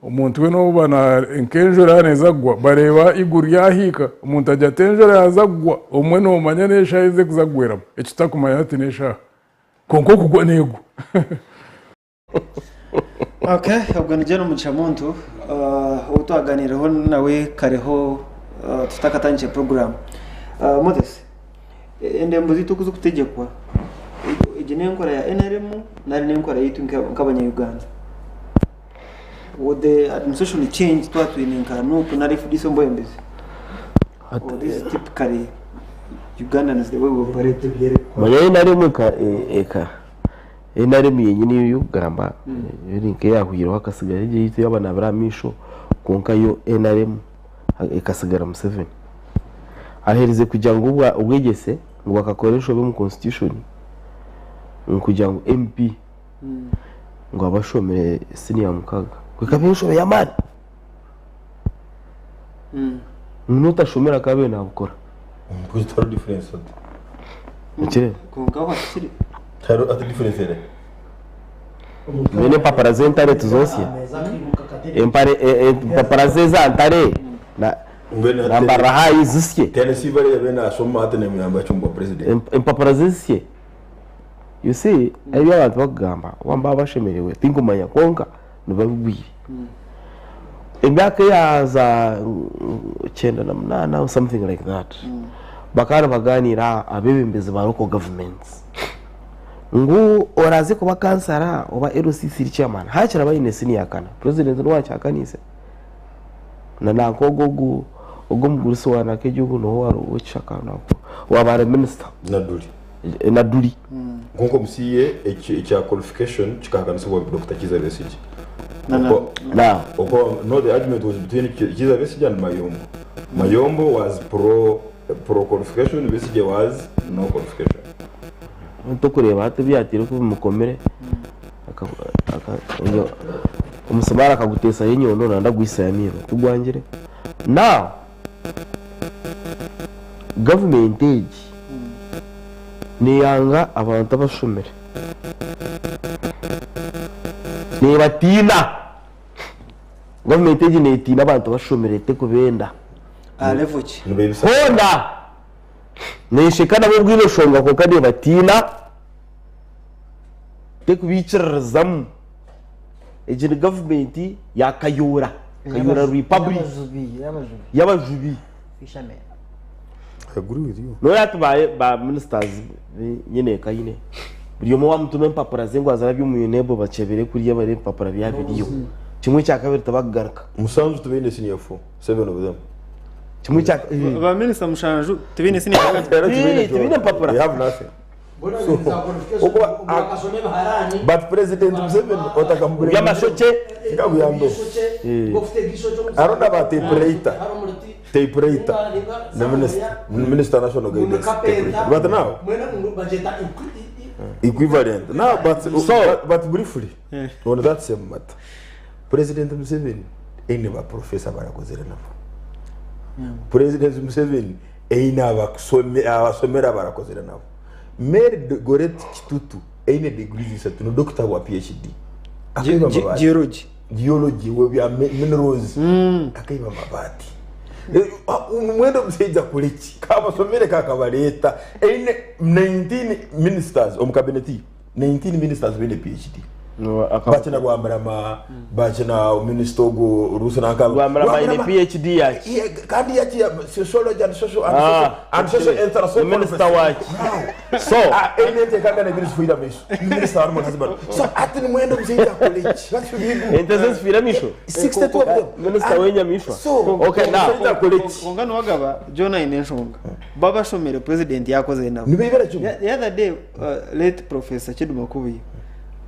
[SPEAKER 6] Omuntu weena obu nk'enjura yaaba neeza kugwa bareeba eiguru ryahiika, omuntu agira ati enjura yaaza kugwa, obumwe noomanya n'eshaaha ezi erikuza kugweramu, eki tutakumanya hati n'eshaaha. Kwonka okugwa neegwa.
[SPEAKER 3] Okay, ogwo ni General Mugisha Muntu ou twaganiireho nawe kareho tutakatandikire program. Moses, endembo zaitu oku zikutegyekwa, egi n'enkora ya NRM nari n'enkora yaitu nk'abanya Uganda? Would the administration change twaba twine nka NUP nari FDC omu bwebembezi? Or this is typically Ugandans the way we operate?
[SPEAKER 4] Manya NRM eka eka NRM yenyini yo ey'okugamba eri nk'eyahwireho akasigara egyo eyaitu ey'abanabire aha maisho kwonka yo NRM ekasigara Museveni. Aherize kugira ngu obwegyese ngu bakakora enshobe omu constitution ngu kugira ngu MP ngu abe ashomire siniya mukaga ekaba enshobe y'amaani ngu n'otashomire akaba abaire nabukora.
[SPEAKER 2] Tihariho difference ati.
[SPEAKER 4] Okireba?
[SPEAKER 3] Kwonka aho hakikire.
[SPEAKER 2] Tihariho ati difference eri.
[SPEAKER 4] Mbwenu empapura z'entare tuzoosya? Empare empapura ze eza ntare na
[SPEAKER 2] Mbwenu
[SPEAKER 4] na mbarira haayi zisye?
[SPEAKER 2] Tennessee Valley yabaire naashoma hati nemuyamba ki omu bwa president?
[SPEAKER 4] Empapura ze zisye? You see ebi abantu bakugamba oba nibaba bashemereirwe tinkumanya kwonka nibabigwire. Emyaka eya za 98 or something like that bakaba nibaganiira abeebembezi ba local governments ngu oraaze kuba kansara oba LCC chairman haakiri aba aine siniya kana, president niwe waakihakanise na nanka ogwo ogu omugurusi wa nanka egi ogu niwe owaaba ari minisita.
[SPEAKER 2] Naduli.
[SPEAKER 4] Naduli.
[SPEAKER 2] Kwonka omu CA ekya qualification kikahakanisibwa Dokita Kiiza Besigye.
[SPEAKER 4] Now.
[SPEAKER 2] No, the argument was between Kiiza Besigye and Mayombo. Mayombo was pro pro qualification, Besigye was no qualification.
[SPEAKER 4] Tokureeba hati ebi yateire ku bimukomire omusimaari akaguteesayo enyondo nanda agwisayo amaino tigwangire. Now gavumenti egi neyanga abantu abashomire, nebatiina, gavumenti egi netiina abantu abashomire tekubenda.
[SPEAKER 3] Aha level ki?
[SPEAKER 4] Hoona nesheka nabo obwire oshonga kwonka nebatiina tekubaikiririzamu. Egi ni gavumenti ya Kayora, Kayora Republic y'abajubi.
[SPEAKER 2] I agree with you.
[SPEAKER 4] Noreeba hati ba ba ministers nyine eka aine buri omwe wamutuma empapura ze ngu azirabye omu UNEB bakyebere kuriya barebe ebipapura byaba biriyo. Kimwe kya kabiri tibakugaruka.
[SPEAKER 2] Musanju tibaine senior four, seven of them.
[SPEAKER 4] Kimwe kya
[SPEAKER 3] Ba minisita mushanju tibaine senior
[SPEAKER 2] Era
[SPEAKER 4] Tii, tibaine empapura.
[SPEAKER 2] They have nothing. But President Museveni otakamugura
[SPEAKER 4] Eby'amashokye.
[SPEAKER 2] Tikakuyamba. Aronda ba typewriter. Typewriter. Na minister, minister national guidance. Typewriter. But now equivalent. Now but
[SPEAKER 4] So-
[SPEAKER 2] but, but briefly on that same matter. President Museveni eine ba professor barakozere nabo. President Museveni eine abasomera barakozere nabo. Mary Goretti Kitutu eine degrees isatu no doctor wa PhD. Akaiba amabati.
[SPEAKER 3] Geology.
[SPEAKER 2] Geology we bya minerals. Akaiba amabati. Omwenda omushaija akore ki? Kabasomere kakabareeta. Eine 19 ministers omu cabinet ye. 19 ministers baine PhD. Bakina Rwamirama, bakina minisita ogwo Ruth nanka.
[SPEAKER 4] Rwamirama aine PhD yaki?
[SPEAKER 2] Yeah, kandi yaki ya sociology and social and social
[SPEAKER 4] Ah,
[SPEAKER 2] and social
[SPEAKER 4] ni minisita waki? So,
[SPEAKER 2] Ah, eine enteekaga nebiri zifiire amaisho. Ni minisita wa animal husbandry. So ati nimwenda omushaija akore ki? What should he do?
[SPEAKER 4] ente ze zifiire amaisho?
[SPEAKER 2] 62 of them.
[SPEAKER 4] Minisita w'enyamaishwa?
[SPEAKER 2] So,
[SPEAKER 4] Okay, now.
[SPEAKER 2] omushaija akore ki?
[SPEAKER 3] Kwonka niwagaba John aine enshonga. Babashomere president yakozire nabo.
[SPEAKER 2] Nibeibera kimwe.
[SPEAKER 3] The other day late professor Chidima Kubuye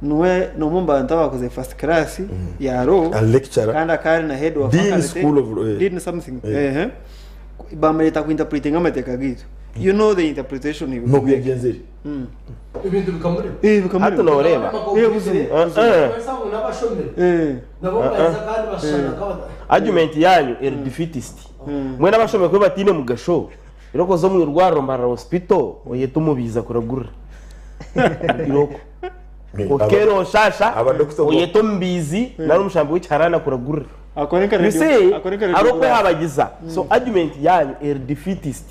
[SPEAKER 3] niwe n'omwe omu bantu abakoze first class ya law
[SPEAKER 2] A lecturer.
[SPEAKER 3] kandi akaba ari na head wa
[SPEAKER 2] Dean
[SPEAKER 3] faculty
[SPEAKER 2] School of Law, eh.
[SPEAKER 3] Dean something
[SPEAKER 2] Eh.
[SPEAKER 3] ehe bamureta ku interpreting amateeka gaitu you know the interpretation he would
[SPEAKER 2] N'oku
[SPEAKER 3] make.
[SPEAKER 2] yagyenzire.
[SPEAKER 1] Ebintu bikamurema.
[SPEAKER 3] Eh, bikamurema.
[SPEAKER 4] Hati nooreeba.
[SPEAKER 3] Eh, buzima.
[SPEAKER 4] Eh, eh.
[SPEAKER 1] N'abashomere
[SPEAKER 3] Eh.
[SPEAKER 1] nabo baza kandi bashushana nk'abata
[SPEAKER 4] Argument yanyu eri defeatist. Mbwenu abashomire ku bataine mugasho, reero okoza omu irwariro Mbarara Hospital oyete omubiizi akuragurira. Irooko. Okeera oshasha,
[SPEAKER 2] Abadokita bo-
[SPEAKER 4] oyete omubiizi nari omushambi w'ekiharani akuragurira.
[SPEAKER 3] Akore nka
[SPEAKER 4] You
[SPEAKER 3] radio-
[SPEAKER 4] see,
[SPEAKER 3] akore nka radio
[SPEAKER 4] ari okwehabagiza. So argument yanyu eri defeatist.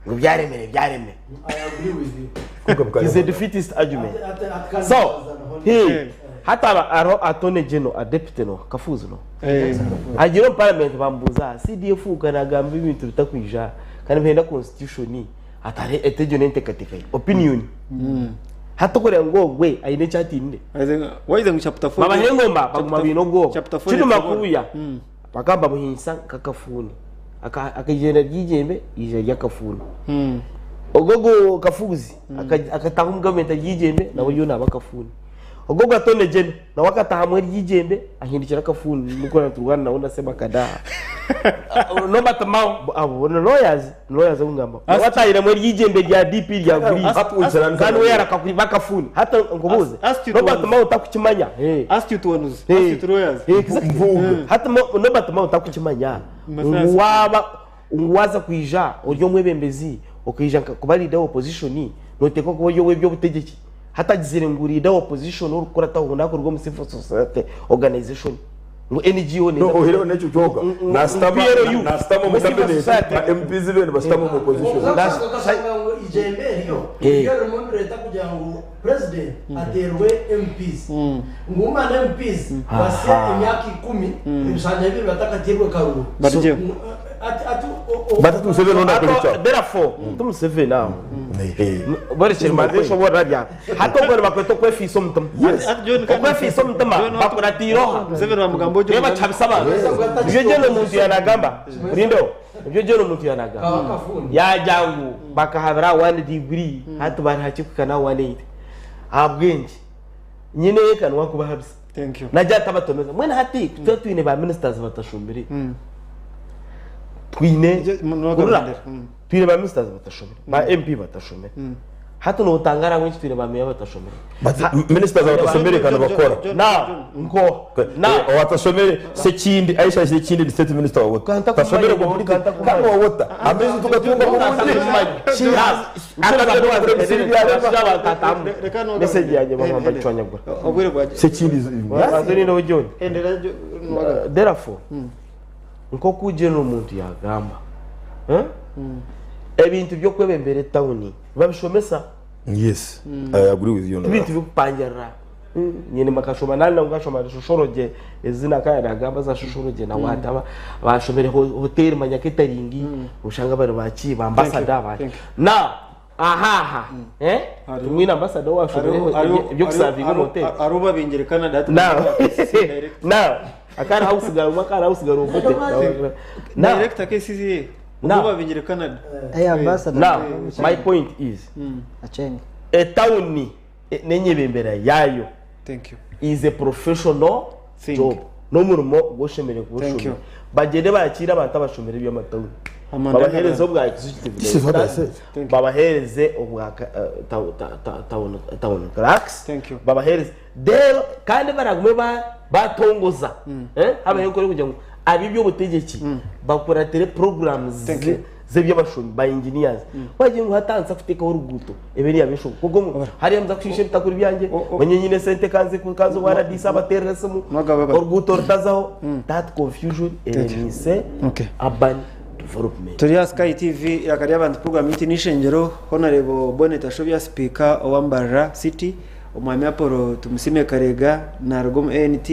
[SPEAKER 4] Ngu byaremire, byaremire.
[SPEAKER 1] I agree with you.
[SPEAKER 2] Kuka bukari.
[SPEAKER 4] Is a defeatist argument.
[SPEAKER 1] Ati- ati-
[SPEAKER 4] So,
[SPEAKER 1] kandi
[SPEAKER 4] he, hataba hariho attorney general, a deputy no, Kafuuzi no.
[SPEAKER 3] Eh.
[SPEAKER 4] Agiire omu parliament bamubuuza, CDF nagamba ebintu bitakwija kandi nibihenda constitution ati hariho eti egyo n'enteekateeka ye, opinion. Hati okureeba ngu ogwe aine eki atiinire.
[SPEAKER 3] Waize ngu chapter 4
[SPEAKER 4] Babaha engoma baguma baine obwoba.
[SPEAKER 3] Chapter 4
[SPEAKER 4] Kiduma
[SPEAKER 3] netubona.
[SPEAKER 4] kuuya bakaba bamuhinyisa nk'akafuuni. Akagyenda ry'igyembe yaija ari akafuuni. Ogwo ogwo Kafuuzi akataaha omu gavumenti ari eigyembe nawe oriyo naaba akafuuni. Ogwo ogwa Attorney General nawe akataahamu ari eigyembe ahindukire akafuuni nikwo naturwana nawe na Ssemakadaha. Norbert Mao abo ni lawyers, ni lawyers abu ngambaho. Nawe ataahiremu eri eigyembe rya DP rya green. Kandi we yarakakuriba akafuuni. Hati nkubuuze, Norbert Mao takukimanya?
[SPEAKER 3] Astute ones, astute lawyers.
[SPEAKER 4] Exactly. Hati Norbert Mao takukimanya ngu waaba ngu waaza kwija ori omwebembezi okaija nka kuba leader wa opposition noteekwa kuba ori ow'eby'obutegyeki. Hati agizire ngu leader wa opposition orikukurataho ngu nakuruga omu civil society organization ngu NGO
[SPEAKER 2] No, ohireho n'ekyo kyonka nasitama
[SPEAKER 4] PLU.
[SPEAKER 2] nasitama omu
[SPEAKER 4] Civil
[SPEAKER 2] cabinet
[SPEAKER 4] society.
[SPEAKER 2] ba MPs bene basitama omu opposition.
[SPEAKER 1] Ukashanga ngu ijembe eryo niryo ririmu nirireeta kugira ngu president ateerwe MPs ngu umane MPs basye emyaka ikumi ebishanja bibiri batakateirwe karuru.
[SPEAKER 3] Barugyeho.
[SPEAKER 2] But ati Museveni undi akora icyaha.
[SPEAKER 4] Therefore, ti Museveni aho. Borekye mbanze nshoboorora ryaba. Hati obwo nibakweta okwefiisa omutima. Okwefiisa omutima bakuratiire oha? Reeba kihabisa abantu. Nibyo John omuntu yaanagamba. Rindaho. Nibyo John omuntu yaanagamba. Yaagira ngu bakahabira aha one degree hati bari hakye kuhika n'aha 180. Ahabw'enki? Nyine eka niwe arikubahabisa.
[SPEAKER 3] Thank you.
[SPEAKER 4] Nagira ati abatomeza. Mbwenu hati ku tuba twine ba ministers batashomire, twine
[SPEAKER 3] Nje- mu-
[SPEAKER 4] hurira,
[SPEAKER 3] nokabendera.
[SPEAKER 4] twine ba ministers batashomire, ba MP batashomire. Hati notangara ahabw'enki twine ba meya batashomire.
[SPEAKER 2] But ministers abatasomere kandi bakora.
[SPEAKER 4] Now, nko, now,
[SPEAKER 2] Owatasomere Sekindi, Aisha Sekindi ni state minister wa water.
[SPEAKER 4] Kanta
[SPEAKER 2] Tasomere
[SPEAKER 4] kumanya,
[SPEAKER 2] completely.
[SPEAKER 4] kanta kumanya.
[SPEAKER 2] Kandi wa water. Amaizi tugatunga burungi. She has
[SPEAKER 3] Reka no-
[SPEAKER 4] Message yanjye
[SPEAKER 3] Hey,
[SPEAKER 4] bagomba
[SPEAKER 3] hey,
[SPEAKER 4] kucwanyagura.
[SPEAKER 3] Obwire bwa
[SPEAKER 2] Sekindi is
[SPEAKER 4] Banze nino John.
[SPEAKER 3] Endera jo- nwaga.
[SPEAKER 4] Therefore, nk'oku general omuntu yagamba, eh? Ebintu by'okwebembera etawuni babishomesa.
[SPEAKER 2] Yes. I agree with you on
[SPEAKER 4] Ebintu
[SPEAKER 2] that.
[SPEAKER 4] by'okupangirira. Nyine bakashoma nani nangwa nkashoma sociology ezina kaya nagamba za sociology na what aba bashomere hotel manya catering ushanga bari baki ba ambassador ba
[SPEAKER 3] Thank you.
[SPEAKER 4] now ahaha eh tumwine ambassador washomere ebyokusavinga mu hotel
[SPEAKER 3] Ari ubabingire Canada hati
[SPEAKER 4] now
[SPEAKER 3] direct.
[SPEAKER 4] now akari hausigara umwe akari hausigara umwe now
[SPEAKER 3] Director KCCA.
[SPEAKER 4] Now.
[SPEAKER 3] Ubabingire Canada.
[SPEAKER 5] Hey, ambassador.
[SPEAKER 4] now my point is
[SPEAKER 5] Acheng.
[SPEAKER 4] etawuni n'enyebembera yayo
[SPEAKER 3] Thank you.
[SPEAKER 4] is a professional
[SPEAKER 3] Thing.
[SPEAKER 4] job n'omurimo gwoshemereire
[SPEAKER 3] Thank you.
[SPEAKER 4] kuwushomera bagyende bakire abantu abashomere eby'amatawuni
[SPEAKER 3] Amanda
[SPEAKER 4] babahereze obwa executive
[SPEAKER 2] This is what I
[SPEAKER 4] director,
[SPEAKER 2] said.
[SPEAKER 3] Thank you.
[SPEAKER 4] babahereze obwa town clerks
[SPEAKER 3] Thank you.
[SPEAKER 4] babahereze rero kandi baragume batongoza eh habayeho kuri kugira ngo ab'iby'obutegeki bakuratire programs
[SPEAKER 3] Thank you.
[SPEAKER 4] z'eby'abashomi ba engineers wagira ngo hatanze kutekaho oruguuto ebe niyabesho kuko hariya muza kushisha ebitakuri byanjye manye nyine sente kanze kanze wa RDC abaterera esimu
[SPEAKER 3] Nwagaba ba-
[SPEAKER 4] oruguuto rutazaho that confusion eremise
[SPEAKER 3] Okay.
[SPEAKER 4] urban development
[SPEAKER 3] turi ya Sky TV iraka ry'abantu program iti nishengero Honorable Bonnet Ashobya speaker owambarara City omwami Apollo Tumusime Karega na Rugom ANT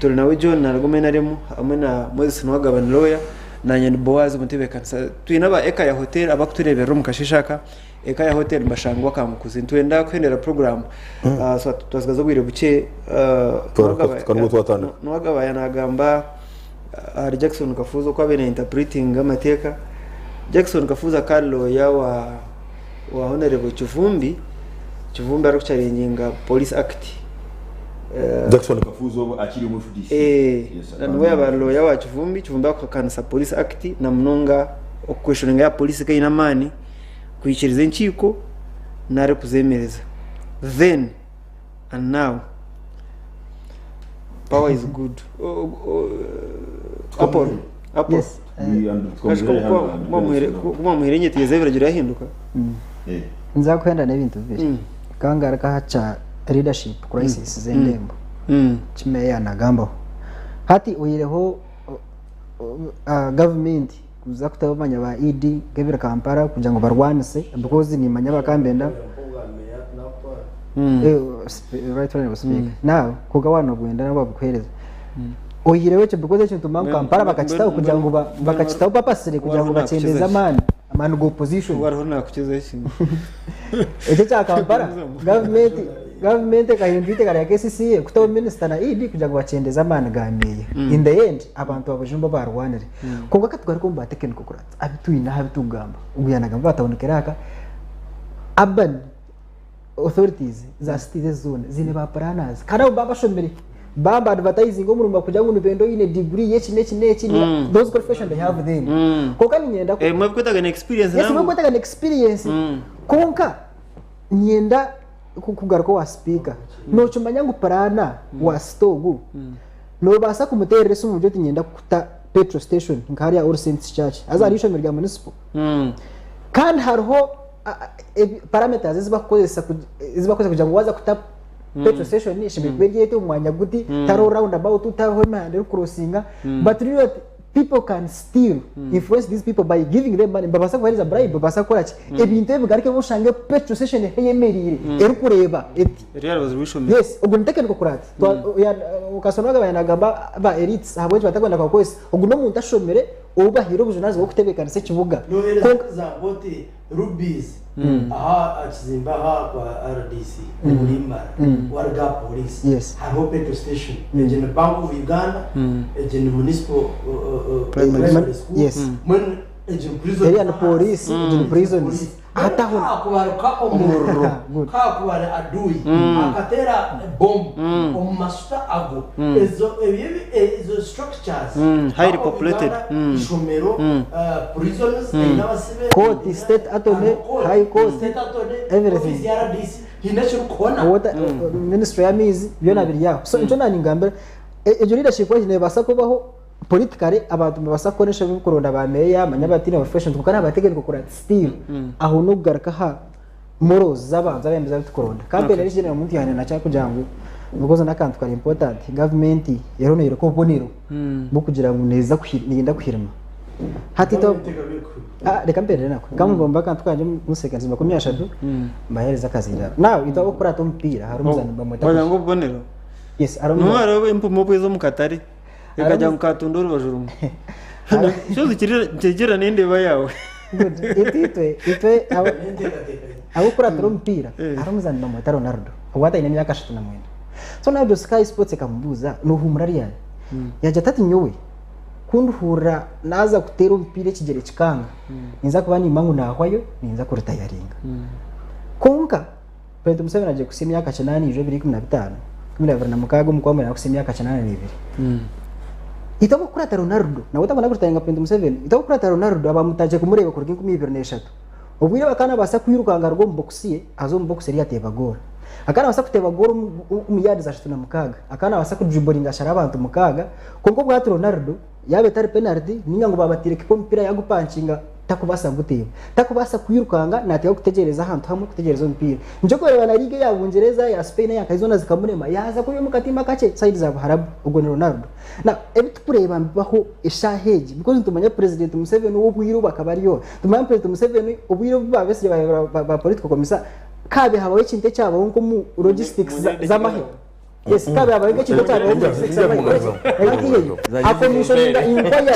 [SPEAKER 3] turi nawe John na Rugom NRM hamwe na Moses Nwagabani lawyer na Nyani Boaz umutebekanisa twine aba Eka ya Hotel abakutureberera omu kashishaka Eka ya Hotel mbashangwa kamukuzi ntwenda kuhendera program. So twasigaza obwire buke.
[SPEAKER 2] Twari twatandika.
[SPEAKER 3] Nwagabaya nagamba hari Jackson Kafuza uko abe na interpreting amateeka. Jackson Kafuza kari lawyer wa Honorable Kivumbi. Kivumbi ari kuchallenginga Police Act.
[SPEAKER 2] Jackson Kafuzo akiri mu FDC.
[SPEAKER 3] Eh, niwe yaba lawyer wa Kivumbi. Kivumbi akakanisa Police Act na munonga okuquestioninga ya police kaine amaani kwikiriza enkiiko nari kuzemereza. Then and now power is good. Apollo, Apollo.
[SPEAKER 5] Yes.
[SPEAKER 3] Kuba muhere enyetegereza ebiragiro yahinduka.
[SPEAKER 5] Nza kuhenda n'ebintu bibiri. Kangaruka haca leadership crisis z'endembo. Kimeya yanagambaho. Hati oyireho government kuza kutabamanya ba ED gebira Kampala kugira ngo barwanise because nimanya bakambenda. Right honorable speaker. Now kugawana ogwenda nabo babukuhereza. Oyireho ekyo because ekyo nituma ngu Kampala bakakitaho kugira ngu bakakitaho papasire kugira ngu
[SPEAKER 3] Wariho
[SPEAKER 5] bakyendeze
[SPEAKER 3] nakukiza
[SPEAKER 5] amaani amaani ga opposition.
[SPEAKER 3] Wariho nakukiza ekintu.
[SPEAKER 5] Ekyo kya Kampala gavumenti ekahindura eiteka rya KCCA kutaho minisita na ED kugira ngu bakyendeze amaani ga meeya. In the end abantu abajumba barwanire. Kwonka katugaruke omu ba technical kurata abitwine aha abitugamba ogu yanagamba batabonekera aka urban authorities za cities zoona ziine ba planners kandi abo babashomire bamba advertising omurimo kugira ngu nibenda oyine degree y'eki n'eki n'eki those qualifications they have then. Kwonka niinyenda
[SPEAKER 3] Mwekwetaga na experience
[SPEAKER 5] Yes,
[SPEAKER 3] nangu.
[SPEAKER 5] mwekwetaga na experience. Kwonka nyenda kugaruka owa speaker. Nokimanya ngu plana wa city ogu nobaasa kumuteerera esimu omugire oti nyenda kuta petrol station nka hariya All Saints Church haza hariyo ishomero rya municipal. Kandi hariho parameters ezibakukozesa kugira ngu waza kuta petrol station eshemereire kuba eri eti omu mwanya guti tariho round about tariho emihanda erikucrossinga. But you know that people can still influence these people by giving them money. Babaasa kubahereza bribe, babaasa kukora ki ebintu ebi bigaruke oshange petrol station eyemereire erikureeba eti.
[SPEAKER 3] Eri aha rubaju rw'ishomero.
[SPEAKER 5] Yes, ogu ni technical kurata. Ukasoma yanagamba ba elites ahabw'eki batakwenda kubakozesa. Ogu n'omuntu ashomire. Ou bahaire obujunanizibwa bw'okutebeekanisa ekibuga.
[SPEAKER 1] Noheereza
[SPEAKER 5] Kwonka
[SPEAKER 1] example oti Rubies aha aha kizimbe aha kwa RDC omuri Mbara waruga aha police
[SPEAKER 5] Yes.
[SPEAKER 1] hariho petrol station egyo ni Bank of Uganda egyo ni Municipal Primary School
[SPEAKER 5] Yes.
[SPEAKER 1] mbwenu egyo ni prison
[SPEAKER 5] Eriya ni police, egyo ni prisons. Hataho
[SPEAKER 1] Hakubaruka omuriro
[SPEAKER 5] Good.
[SPEAKER 1] hakubara adui akateera bomu omu mashuta ago ezo ebyo ezo structures
[SPEAKER 3] Highly
[SPEAKER 1] Bank of
[SPEAKER 3] populated.
[SPEAKER 1] Uganda, ishomero prisons eine abasibe
[SPEAKER 5] Court, state attorney,
[SPEAKER 1] hariho court,
[SPEAKER 5] high court,
[SPEAKER 1] state attorney,
[SPEAKER 5] everything.
[SPEAKER 1] office ya RDC hiine ekirikuhona
[SPEAKER 5] water ministry y'amaizi byona biri aho. So nikyo naningambira egyo leadership egi nebaasa kubaho politically abantu nibabaasa kukora enshobi kuronda ba meeya manya abataine profession kwonka nabateganirwe kukora still aho n'okugaruka aha morals z'abantu abebembezi abu tukuronda. Campaign eri general omuntu yahenda nakya kugira ngu because n'akantu kari important government eriho neyoreka obubonero bw'okugira ngu neeza neyenda kuhirima. Hati itwe Ah, reka mperere nako kamugomba akantu kangye mu seconds 30 mbahereze akazindaaro. Now itwe ab'okukurata omupiira hariho omuzaani bamweta
[SPEAKER 3] Wagira ngu obubonero.
[SPEAKER 5] Yes, hariho
[SPEAKER 3] Niho
[SPEAKER 5] omuzaani
[SPEAKER 3] hariho empumu obweza omu katare ekagira ngu katunda orubaju rumwe. Shozi kigira n'endeeba yaawe.
[SPEAKER 5] Good. Itwe itwe itwe abo ab'okukuratira omupiira hariho omuzaani bamweta Ronaldo obu ataine emyaka 39. So nabyo Sky Sports ekamubuuza nohumura ryari? Yagira ati ati nyowe ku ndihurira naaza kuteera omupiira ekigyere kikanga ninza kuba nimba ngu naahwayo ninza kuritayaringa. Kwonka President Museveni agiye kuhitsya emyaka 8 ija 2015, 2026 omu kwamwera arikuhitsya emyaka 82. Itwe ab'okukurata Ronaldo, nawe tabona kuritayaringa President Museveni, itwe ab'okukurata Ronaldo abamutagye kumureeba kuruga 2003. Obwire obu akaba nabaasa kwirukanga aruge omu bokisi ye aze omu bokisi eri ateeba goora. Akaba nabaasa kuteeba goora omu yaadi za 36. Akaba nabaasa kudriboringa ashare abantu mukaaga, kwonka obwahati Ronaldo yaaba etari penalty ninga ngu baabatiire kipa omupiira yaagupankinga takubaasa kuguteeba. Takubaasa kwirukanga naateekwa kutegyereza ahantu hamwe kutegyereza omupiira. Nikyo orikureeba na liigi eya Bungyereza, eya Spain, eya nkahi zoona zikamurema yaaza kuriya omu katimba kakye sayidi za Buharabu. Ogwo ni Ronaldo. Now ebi turikureeba nibibaho eshaaha egi because nitumanya President Museveni ow'obwire obu akaba ari oha. Nitumanya President Museveni obwire obu ba Besigye baabaire ba political commissar kaabe habaho ekintu ekyabaho nk'omu logistics z'amahe. Yes, kaabe habaho nk'ekintu ekyabaho omu logistics z'amahe. Akomishoninga inquiry,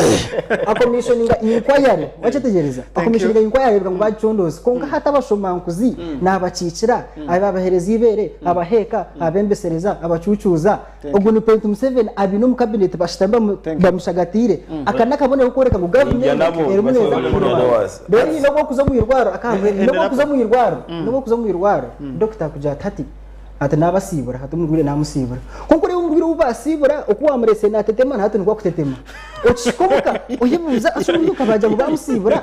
[SPEAKER 5] akomishoninga inquiry, wakyetegyereza? Akomishoninga inquiry areebeka ngu baagicondooza. Kwonka hati abashomankuzi naabakiikira, ababaheereza eibeere, abaheeka, abembesereza, abacuucuuza. Ogu ni President Museveni abaine omu cabinet bashutami bamushagatiire. Aka n'akabonero k'okworeka ngu gavumenti erimu neeza kuhurura. Reero haine obu orikuza omu irwariro, n'obu orikuza omu irwariro, n'obu orikuza omu irwariro, dokita akugira ati hati ati naabasiibura, hati omurwaire naamusiibura. Kwonka oreeba omurwaire ou baasiibura oku waamureetsire naatetema na hati nikwo akutetema. Okihika omuka oyebuuza ase omurwaire okabaagira ngu baamusiibura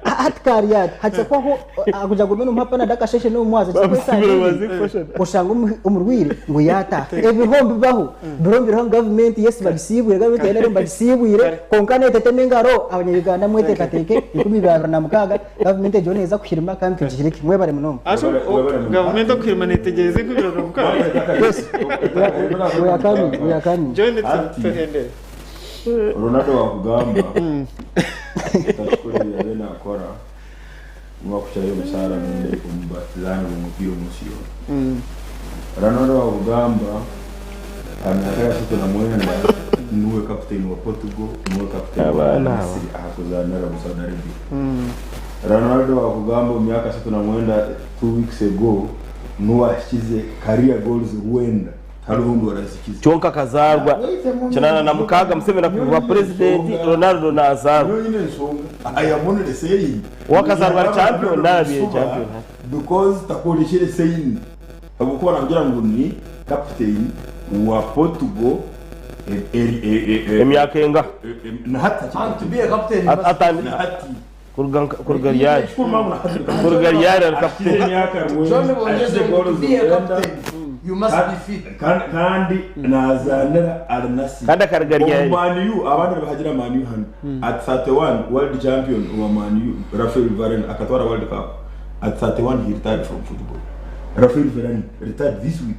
[SPEAKER 5] hati kaari ata? Hakiza kubaho akugira ngu ogume nomuha panado akasheeshe n'omumwazi hakiza kubaho esaaha ibiri oshanga omurwaire ngu yaataaha. Ebiriho nibibaho, biriho nibiriho ngu gavumenti yes bagisiibwire, gavumenti ya NRM bagisiibwire kwonka neetetema engaro. Abanya Uganda mweteekateeke 2026 gavumenti egyo neeza kuhirima kandi tugihirike. Mwebare munonga.
[SPEAKER 3] Gavumenti okuhirima neetegyereza 2026?
[SPEAKER 5] Yes, we are coming, we are coming.
[SPEAKER 3] John tuhendere.
[SPEAKER 2] Ronaldo wakugamba otakikora ebi yaabaire naakora niwe akukirayo omusaara mwingi omu bazaani b'omupiira omu nsi yoona. Ronaldo wakugamba aha myaka ye 39 niwe kaputeni wa Portugal, niwe kaputeni wa Al Nassr aha kuzaanira omu Saudi Arabia. Ronaldo wakugamba omu myaka 39 2 weeks ago niwe ahikize career goals rwenda. Hariho ondi orazikiza.
[SPEAKER 4] Kyonka akazaarwa 86 Museveni akuba purezidenti Ronaldo nazaarwa.
[SPEAKER 2] Niyo nyine enshonga. I am only saying.
[SPEAKER 4] We akazaarwa ari champion nabi champion.
[SPEAKER 2] Because takorekire saying. Habwokuba nakugira ngu ni captain wa Portugal
[SPEAKER 4] Emyaka engaha?
[SPEAKER 2] Na hati
[SPEAKER 1] And to be a captain, you must
[SPEAKER 4] Atandi
[SPEAKER 2] Na hati.
[SPEAKER 4] kuruga kuruga ryari? Kuruga ryari ari
[SPEAKER 2] Akize
[SPEAKER 4] kaputeni?
[SPEAKER 2] emyaka
[SPEAKER 1] John
[SPEAKER 2] rwenda,
[SPEAKER 1] Bongeze,
[SPEAKER 2] akize
[SPEAKER 1] to
[SPEAKER 2] goals
[SPEAKER 1] be a
[SPEAKER 2] rwenda.
[SPEAKER 1] captain, you must be fit.
[SPEAKER 2] Kandi nazaanira Al Nassr.
[SPEAKER 4] Kandi akaruga ryari?
[SPEAKER 2] Omu Man U, abandi nibahagira Man U hanu. At 31, world champion wa Man U, Rafael Varane akatwara World Cup. At 31 he retired from football. Rafael Varane retired this week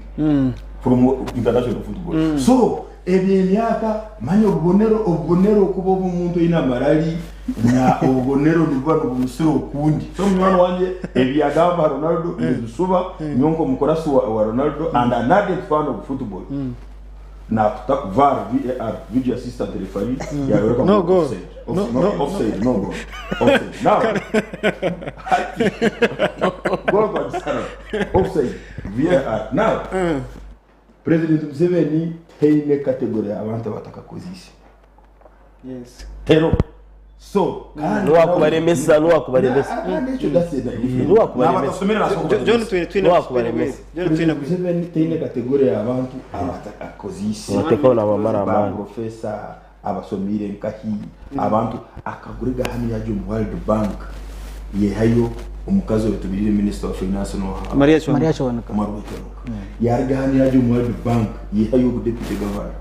[SPEAKER 2] from international football. So ebyo emyaka manya obubonero obubonero kuba obu omuntu oine amarari na obubonero nibuba nibumusira okundi. So munywani wangye ebi yagamba Ronaldo nibishuba nyowe nk'omukurasi wa Ronaldo and an ardent fan of football. Nakuta VAR, VAR, Video Assistant Referee, yayoreka ngu
[SPEAKER 3] No goal.
[SPEAKER 2] offside.
[SPEAKER 3] No,
[SPEAKER 2] No,
[SPEAKER 3] no,
[SPEAKER 2] offside, no goal. Offside. Now, hati, goal twagisara. Offside, VAR. Now, President Museveni taine category y'abantu abatakakoziise.
[SPEAKER 3] Yes.
[SPEAKER 2] Tero. So, kandi
[SPEAKER 4] Nuwakubaremesa, nuwakubaremesa.
[SPEAKER 2] Kandi ekyo that's a different.
[SPEAKER 4] Nuwakubaremesa.
[SPEAKER 2] N'abatasomera nasobola
[SPEAKER 3] John twine twine
[SPEAKER 4] Nuwakubaremesa.
[SPEAKER 3] John twine
[SPEAKER 2] President Museveni taine category y'abantu abatakakoziise.
[SPEAKER 4] Abatekaho nabamara
[SPEAKER 2] ba
[SPEAKER 4] amaani.
[SPEAKER 2] profesa abasomire nkahi abantu akagure gahanu yaje omu World Bank yehayo omukazi oyo tubirire minister of finance noha
[SPEAKER 3] Maria Chon.
[SPEAKER 5] Maria Kiwanuka.
[SPEAKER 2] Maria Kiwanuka yaruga hanu yaje omu World Bank yehayo obu deputy governor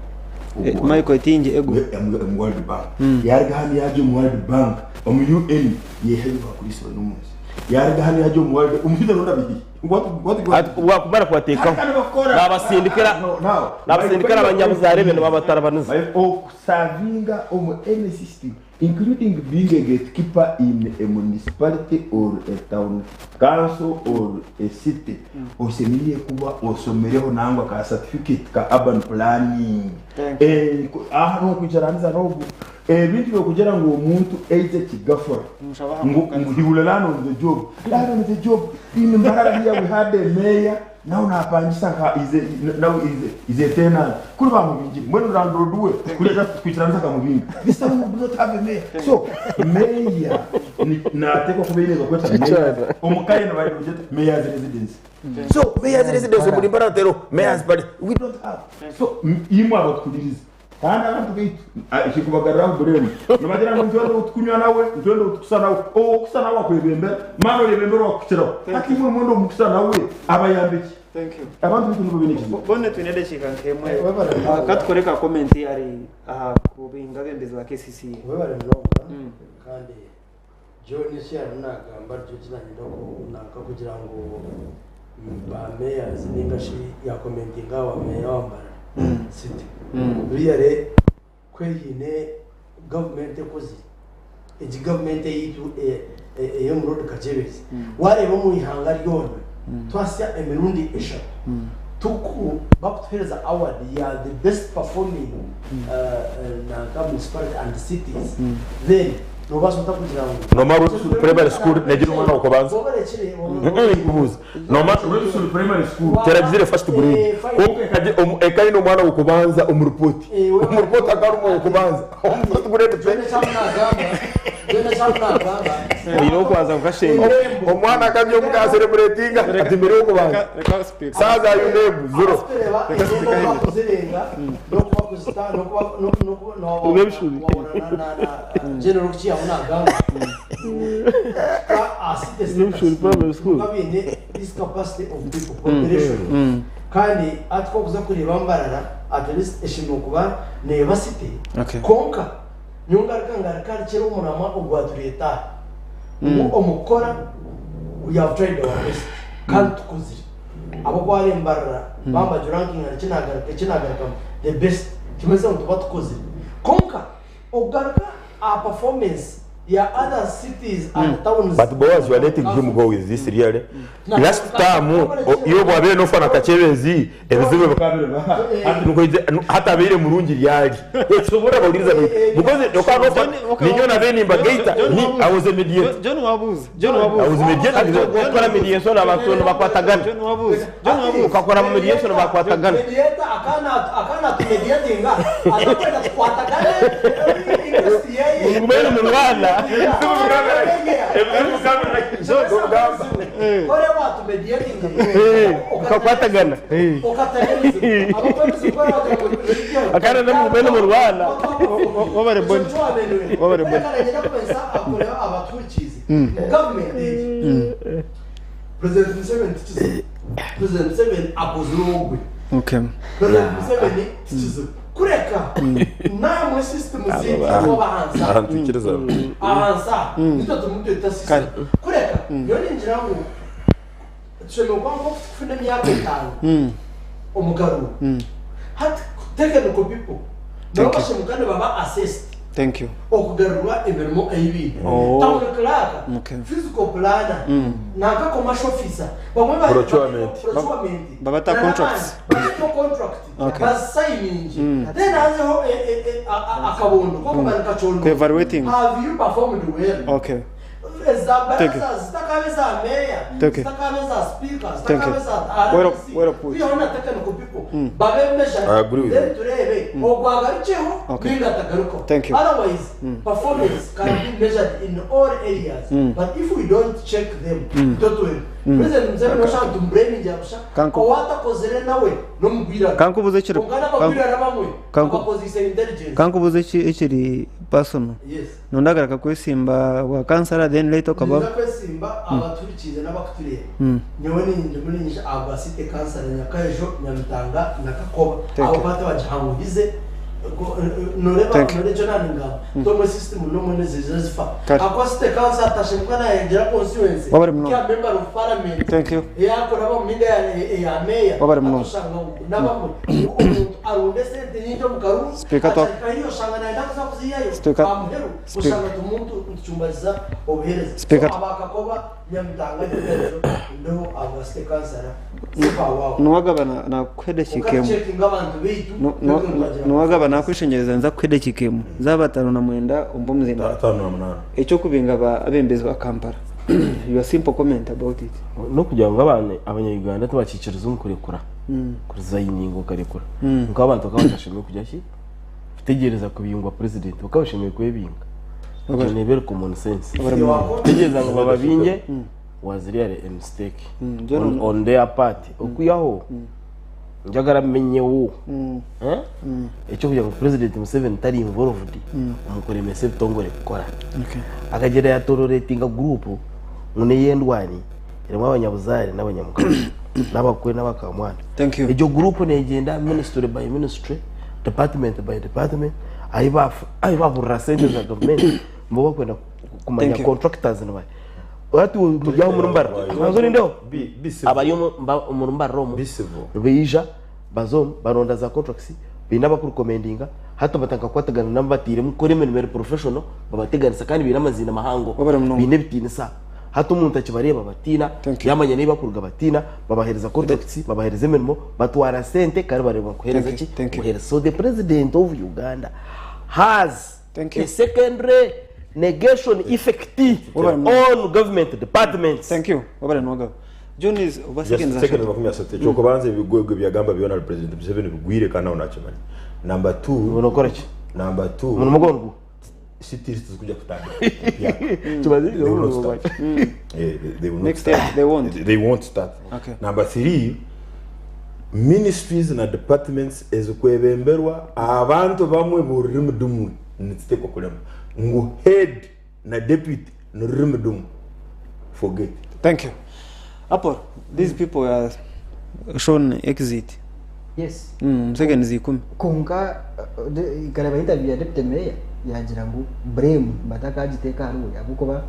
[SPEAKER 3] Eh, Michael Tingi ego.
[SPEAKER 2] omu World Bank yaruga hanu yaje omu World Bank omu UN yehayo bakurisi bari omunsi yaruga hanu yaje omu World omushaija ronda bihi what what
[SPEAKER 4] Ati wakumara kubateekaho
[SPEAKER 2] Kandi bakora.
[SPEAKER 4] nabasindikira
[SPEAKER 2] No, now,
[SPEAKER 4] nabasindikira abanyabuzaare be nibabatarabaniza
[SPEAKER 2] okusavinga omu any system including being a gatekeeper in a municipality or a town council or a city osemeriire kuba osomereho nangwa ka certificate ka urban planning.
[SPEAKER 3] Thank you.
[SPEAKER 2] Eh, aha nokwicaraniza nogu ebintu byokugira ngu omuntu eize kigafora
[SPEAKER 3] Mushabaha
[SPEAKER 2] ngo ngo he will learn on the job, learn on the job. In Mbarara here we had a mayor, now napangisa nka is a, now is a tenant kuri bamubingire mbwenu landlord we kuri twicaraniza akamubinga. This time we do not have a mayor, so mayor natekwa kuba ineza kweta mayor omukaye bari kujeta mayor's residence. So mayor's residence muri Mbarara tero mayor's, but we don't have. So imwe abatwuliriza kandi abantu baitu ekikubagariraho buremu nibagira ngu ntwende tukunywa nawe, ntwende tukusa nawe, owokusa nawe akwebembera maana oyebembera wakukiraho. Hati imwe mwende omukusa nawe abayamba ki?
[SPEAKER 3] Thank you.
[SPEAKER 2] Abantu baitu nibo baine ekizibu.
[SPEAKER 3] Bonne twine edakika nkemwe.
[SPEAKER 1] Webale munonga.
[SPEAKER 3] Katukore ka comment ari aha kubinga bembezi ba KCCA.
[SPEAKER 1] Webale munonga. Kandi John eki yari nagamba ryo kinanyenda nanka kugira ngu ba mayors ninga shi yakomentinga wa mayor wa Mbarara City buriya re kwehine government ekozire egi government eyitu ey'omurundi Kakyebezi wareeba omu ihanga ryona twasya emirundi 3 tuku bakutuhereza award ya the best performing nanka municipality and cities, then nobaasa ota kugira ngu
[SPEAKER 2] Nomara primary school negira omwana wokubanza nkubuuza nomara primary school teragizire first grade konka ekaine omwana wokubanza omu report, omu report akari omwana wokubanza omu first grade pe.
[SPEAKER 4] Oyine okubanza kukashenga.
[SPEAKER 2] Omwana akabya omuka celebratinga ati mbere yokubanza
[SPEAKER 3] Reka speak.
[SPEAKER 2] saza yunebu zero.
[SPEAKER 1] Kuzirenga nokuba kuzita nokuba general kukiyaho nagamba
[SPEAKER 4] Primary school.
[SPEAKER 1] babine this capacity of people, population, kandi ati kokuza kureba Mbarara at least eshimwe kuba neba city.
[SPEAKER 3] Okay.
[SPEAKER 1] Konka nyongaruka ngaruka rikiri omurama ogwatureta ngu omukora we have tried our best kandi tukozire abo kwari Mbarara bambaje ranking ekinagaruka ekinagaruka the best kimeze ngu tuba tukozire, konka ogaruka a performance ya other cities and towns.
[SPEAKER 2] But Boaz, you are letting him go with this really. Last time, iyo bwabire nofana Kakyebezi ebizibu bikabire hata abire murungi ryari. Osobora bawuliriza because okanofa ninyo na beni mbagaita ni I was a mediator.
[SPEAKER 3] John Wabuze. John Wabuze.
[SPEAKER 2] I was a mediator.
[SPEAKER 4] Gukora mediation abantu bakwatagana.
[SPEAKER 3] John Wabuze. John Wabuze.
[SPEAKER 4] Ukakora mediation bakwatagana.
[SPEAKER 1] Mediator akana akana tumediatinga atakwenda tukwatagane interest yeye.
[SPEAKER 4] Ngumene mu mwana.
[SPEAKER 1] Kore watumediatinga
[SPEAKER 4] Ukakwatagana. Akana na mugumene mu rwanda.
[SPEAKER 3] Wabare Boni. Wabare Boni.
[SPEAKER 1] Government President Museveni tikizibu. President Museveni akozire ogwe.
[SPEAKER 3] Okay.
[SPEAKER 1] President Museveni tikizibu. Kureka namwe system zindi abahanza.
[SPEAKER 2] Ahantu ikiriza.
[SPEAKER 1] Ahanza. Nitwe tumutweta system. Kureka yo ningira ngu tushemereire kuba nko kufuna emyaka 5 omugaru. Hati technical people nabo bashemukane baba assessed.
[SPEAKER 3] Thank you.
[SPEAKER 1] Okugarurwa emirimo ei baine.
[SPEAKER 3] Oh.
[SPEAKER 1] Town clerk,
[SPEAKER 3] Okay.
[SPEAKER 1] physical planner, nanka commercial officer, bamwe ba-
[SPEAKER 2] Procurement.
[SPEAKER 1] procurement,
[SPEAKER 3] Babata
[SPEAKER 1] na
[SPEAKER 3] contracts.
[SPEAKER 1] n'abandi, bateho contract,
[SPEAKER 3] Okay.
[SPEAKER 1] bazisayininge. Then hazeho akabondo k'okumanya kacondo.
[SPEAKER 3] Ku-evaluating.
[SPEAKER 1] Have you performed well?
[SPEAKER 3] Okay.
[SPEAKER 1] Eza
[SPEAKER 3] Thank you.
[SPEAKER 1] baraza zitakabe za meya,
[SPEAKER 3] Thank you.
[SPEAKER 1] zitakabe za speaker,
[SPEAKER 3] Thank you.
[SPEAKER 1] zitakabe za
[SPEAKER 3] Well-
[SPEAKER 1] RDC.
[SPEAKER 3] well put.
[SPEAKER 1] Kwihaho na technical people babe measured.
[SPEAKER 2] I agree with
[SPEAKER 1] Then
[SPEAKER 2] you.
[SPEAKER 1] turebe ogwagarukeho
[SPEAKER 3] Okay.
[SPEAKER 1] ninga atagarukaho.
[SPEAKER 3] Thank you.
[SPEAKER 1] Otherwise, performance can be measured in all areas. But if we don't check them, totally. President Museveni oshaka tumbraininge busha
[SPEAKER 3] Kanku-
[SPEAKER 1] owatakozere nawe nomugwirana.
[SPEAKER 3] Kankubuze ekiri-
[SPEAKER 1] Ongana abagwirana bamwe
[SPEAKER 3] Kanku-
[SPEAKER 1] abakozesa intelligence.
[SPEAKER 3] Kankubuze ekiri personal.
[SPEAKER 1] Yes.
[SPEAKER 3] Nondagaruka kwesimba bwa kansara then later okaba
[SPEAKER 1] Ninza kwesimba abaturikize n'abakutureba. Nyowe ndi muri aba city council Nyakajo, Nyamitanga na Kakoba.
[SPEAKER 3] Thank
[SPEAKER 1] Abo
[SPEAKER 3] you.
[SPEAKER 1] bate bagihanguhize noreba
[SPEAKER 3] Thank you.
[SPEAKER 1] norejo naningamba tomwe system nomwe nezizo zifa
[SPEAKER 3] Kare.
[SPEAKER 1] akwa city council atashimwa nayegera constituency
[SPEAKER 3] Wabari muno.
[SPEAKER 1] kya member of parliament
[SPEAKER 3] Thank you.
[SPEAKER 1] yakora bamuninga ya meya
[SPEAKER 3] Wabari muno.
[SPEAKER 1] atushanga nabamwe omuntu arunde sente nyingi omu karuru
[SPEAKER 3] Speaker twa-
[SPEAKER 1] atahikayo oshanga nayenda kuza kuziyayo
[SPEAKER 3] Speaker-
[SPEAKER 1] amuheru
[SPEAKER 3] Speaker-
[SPEAKER 1] ushanga tumuntu ntucumbariza obuhereza
[SPEAKER 3] Speaker-
[SPEAKER 1] So, abakakoba Nyamitanga Nyakajo niho aba city council sifa wawo
[SPEAKER 3] nuwagaba nakuhedekikemu
[SPEAKER 1] ukacekinga abantu beitu
[SPEAKER 3] nuwagaba nakweshengyereza nza kuhedekikemu zaba 59 omba omuzinda
[SPEAKER 2] 58.
[SPEAKER 3] ekyokubinga abembezi ba Kampala. Your simple comment about it.
[SPEAKER 4] No kugira ngo abana abanyayuganda tubakikiriza omu kurekura kurizayininga ukarekura nk'abantu bakaba batashimiye kujya ki kutegereza kubingwa president bakaba bashimiye kwebinga
[SPEAKER 3] Wabari-
[SPEAKER 4] nebere common sense
[SPEAKER 3] Wabari muno.
[SPEAKER 4] kutegereza ngo bababinge was really a mistake
[SPEAKER 3] John-
[SPEAKER 4] on their part okuyaho njagala menyewo. Eh? Ekyo kugira ngo president Museveni tari involved omukuremesa ebitongore kukora
[SPEAKER 3] Okay.
[SPEAKER 4] akagera yatororatinga group ngo neyendwani erimu abanyabuzaare n'abanyamugabo n'abakwe n'abakamwana.
[SPEAKER 3] Thank you.
[SPEAKER 4] Egyo group negenda ministry by ministry, department by department, ahi bahurira sente za government mbo bakwenda kumanya
[SPEAKER 3] Thank you.
[SPEAKER 4] contractors nibahe ati muryaho muri mbara manzo nindeho
[SPEAKER 2] Be civil.
[SPEAKER 4] abari omu mbarara omu
[SPEAKER 2] Be civil.
[SPEAKER 4] beija bazo baronda za contracts biine abakurekomendinga hati batandika kukwatagana nabo batiire mukore emirimo eri professional babateganisa kandi biine amaziina mahango
[SPEAKER 3] Wabare munonga.
[SPEAKER 4] biine ebitiinisa hati omuntu akibareeba batiina
[SPEAKER 3] Thank you.
[SPEAKER 4] yamanya niba bakuruga batiina babahereza contracts babahereza emirimo batwara sente kandi bareeba kuhereza
[SPEAKER 3] Thank you.
[SPEAKER 4] ki
[SPEAKER 3] Thank you.
[SPEAKER 4] kuhereza. So the president of Uganda has
[SPEAKER 3] Thank you.
[SPEAKER 4] a secondary negation effect
[SPEAKER 3] Wabare munonga.
[SPEAKER 4] on government departments.
[SPEAKER 3] Thank you. Wabare nuwagaba. John is oba
[SPEAKER 2] Just
[SPEAKER 3] seconds
[SPEAKER 2] second
[SPEAKER 3] ashatu.
[SPEAKER 2] 30. Ekyokubanza ebigwegwe byagamba byona president Museveni bigwire kandi nawe nakimanya. Number 2,
[SPEAKER 4] Unakora ki
[SPEAKER 2] number 2,
[SPEAKER 4] muno mugongo
[SPEAKER 2] cities tizikuja kutandika. Yeah.
[SPEAKER 4] Tumaze
[SPEAKER 2] They will not start. They will not
[SPEAKER 3] Next
[SPEAKER 2] start.
[SPEAKER 3] year, they won't.
[SPEAKER 2] They won't start.
[SPEAKER 3] Okay.
[SPEAKER 2] Number 3, ministries na departments ezikwebemberwa abantu bamwe bururimi dumwe nititekwa kulema ngu head na deputy nururimi dumwe, forget.
[SPEAKER 3] Thank you. Apple, these people are shown exit.
[SPEAKER 5] Yes.
[SPEAKER 3] Seconds 10.
[SPEAKER 5] Konka nkareba interview ya deputy mayor yagira ngu blame batakagiteeka ahariwe ahabw'okuba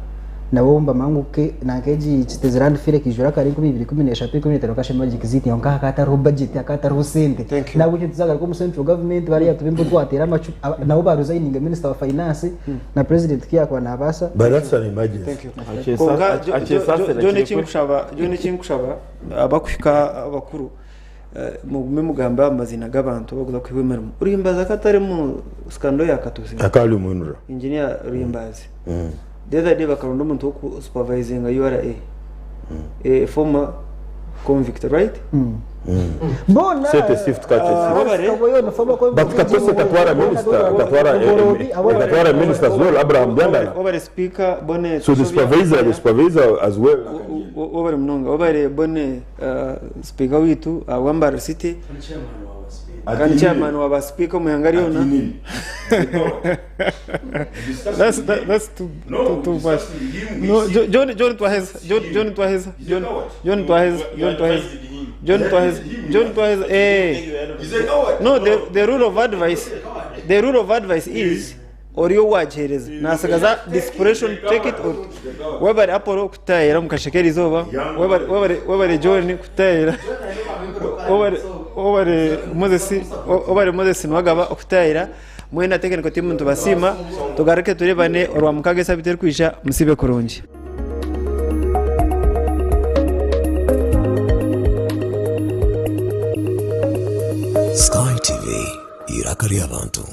[SPEAKER 5] nabo mbamanguke nankeegi Kiteezi landfill ekijura kare 2013 15 kashema gikiziti konka hakatariho budget hakatariho sente.
[SPEAKER 3] Thank you.
[SPEAKER 5] Nabwo tuzagaruka omu central government bariya tube mbu twatera amacu nabo baresigninga minister wa finance na president kiyakuba nabaasa.
[SPEAKER 2] But that's an emergency.
[SPEAKER 3] Thank you.
[SPEAKER 4] Achesa-
[SPEAKER 3] Konka
[SPEAKER 4] achesasira
[SPEAKER 3] John
[SPEAKER 4] kiri
[SPEAKER 3] ekinkushaba John ekinkushaba abakuhika abakuru mugume mugambe amazina g'abantu abakuza kuhibwa emirimo. Ruhimbazi akatari mu scandal ya Katosi.
[SPEAKER 2] Akali muhindura.
[SPEAKER 3] Engineer Ruhimbazi. The other day bakaronda omuntu woku supervisinga URA. A former convict, right?
[SPEAKER 5] Bona
[SPEAKER 2] Sete sift catches.
[SPEAKER 3] Wabare.
[SPEAKER 2] But Katose katwara minister, katwara minister as well, Abraham Byandala.
[SPEAKER 3] Wabare speaker bone
[SPEAKER 2] So the supervisor as well.
[SPEAKER 3] Wabare munonga wabare bone speaker witu wambara city kandi chairman wa speaker muhanga ryona. That's too much. No, John Twaheza, John Twaheza, John Twaheza, John Twaheza, John Twaheza, John Twaheza. Eh. No, the rule of advice, the rule of advice is oriyo wagihereza nasigaza discretion, take it or webare Apollo kutayera mukashekera izooba, webare John kutayera, webare Moses, webare Moses Nwagaba okutayera. Mwena technical team nitubasiima. Tugaruke tureebane Orwamukaga esabiti erikwija. Musiibe kurungi.
[SPEAKER 7] Sky TV, eiraka ry'abantu.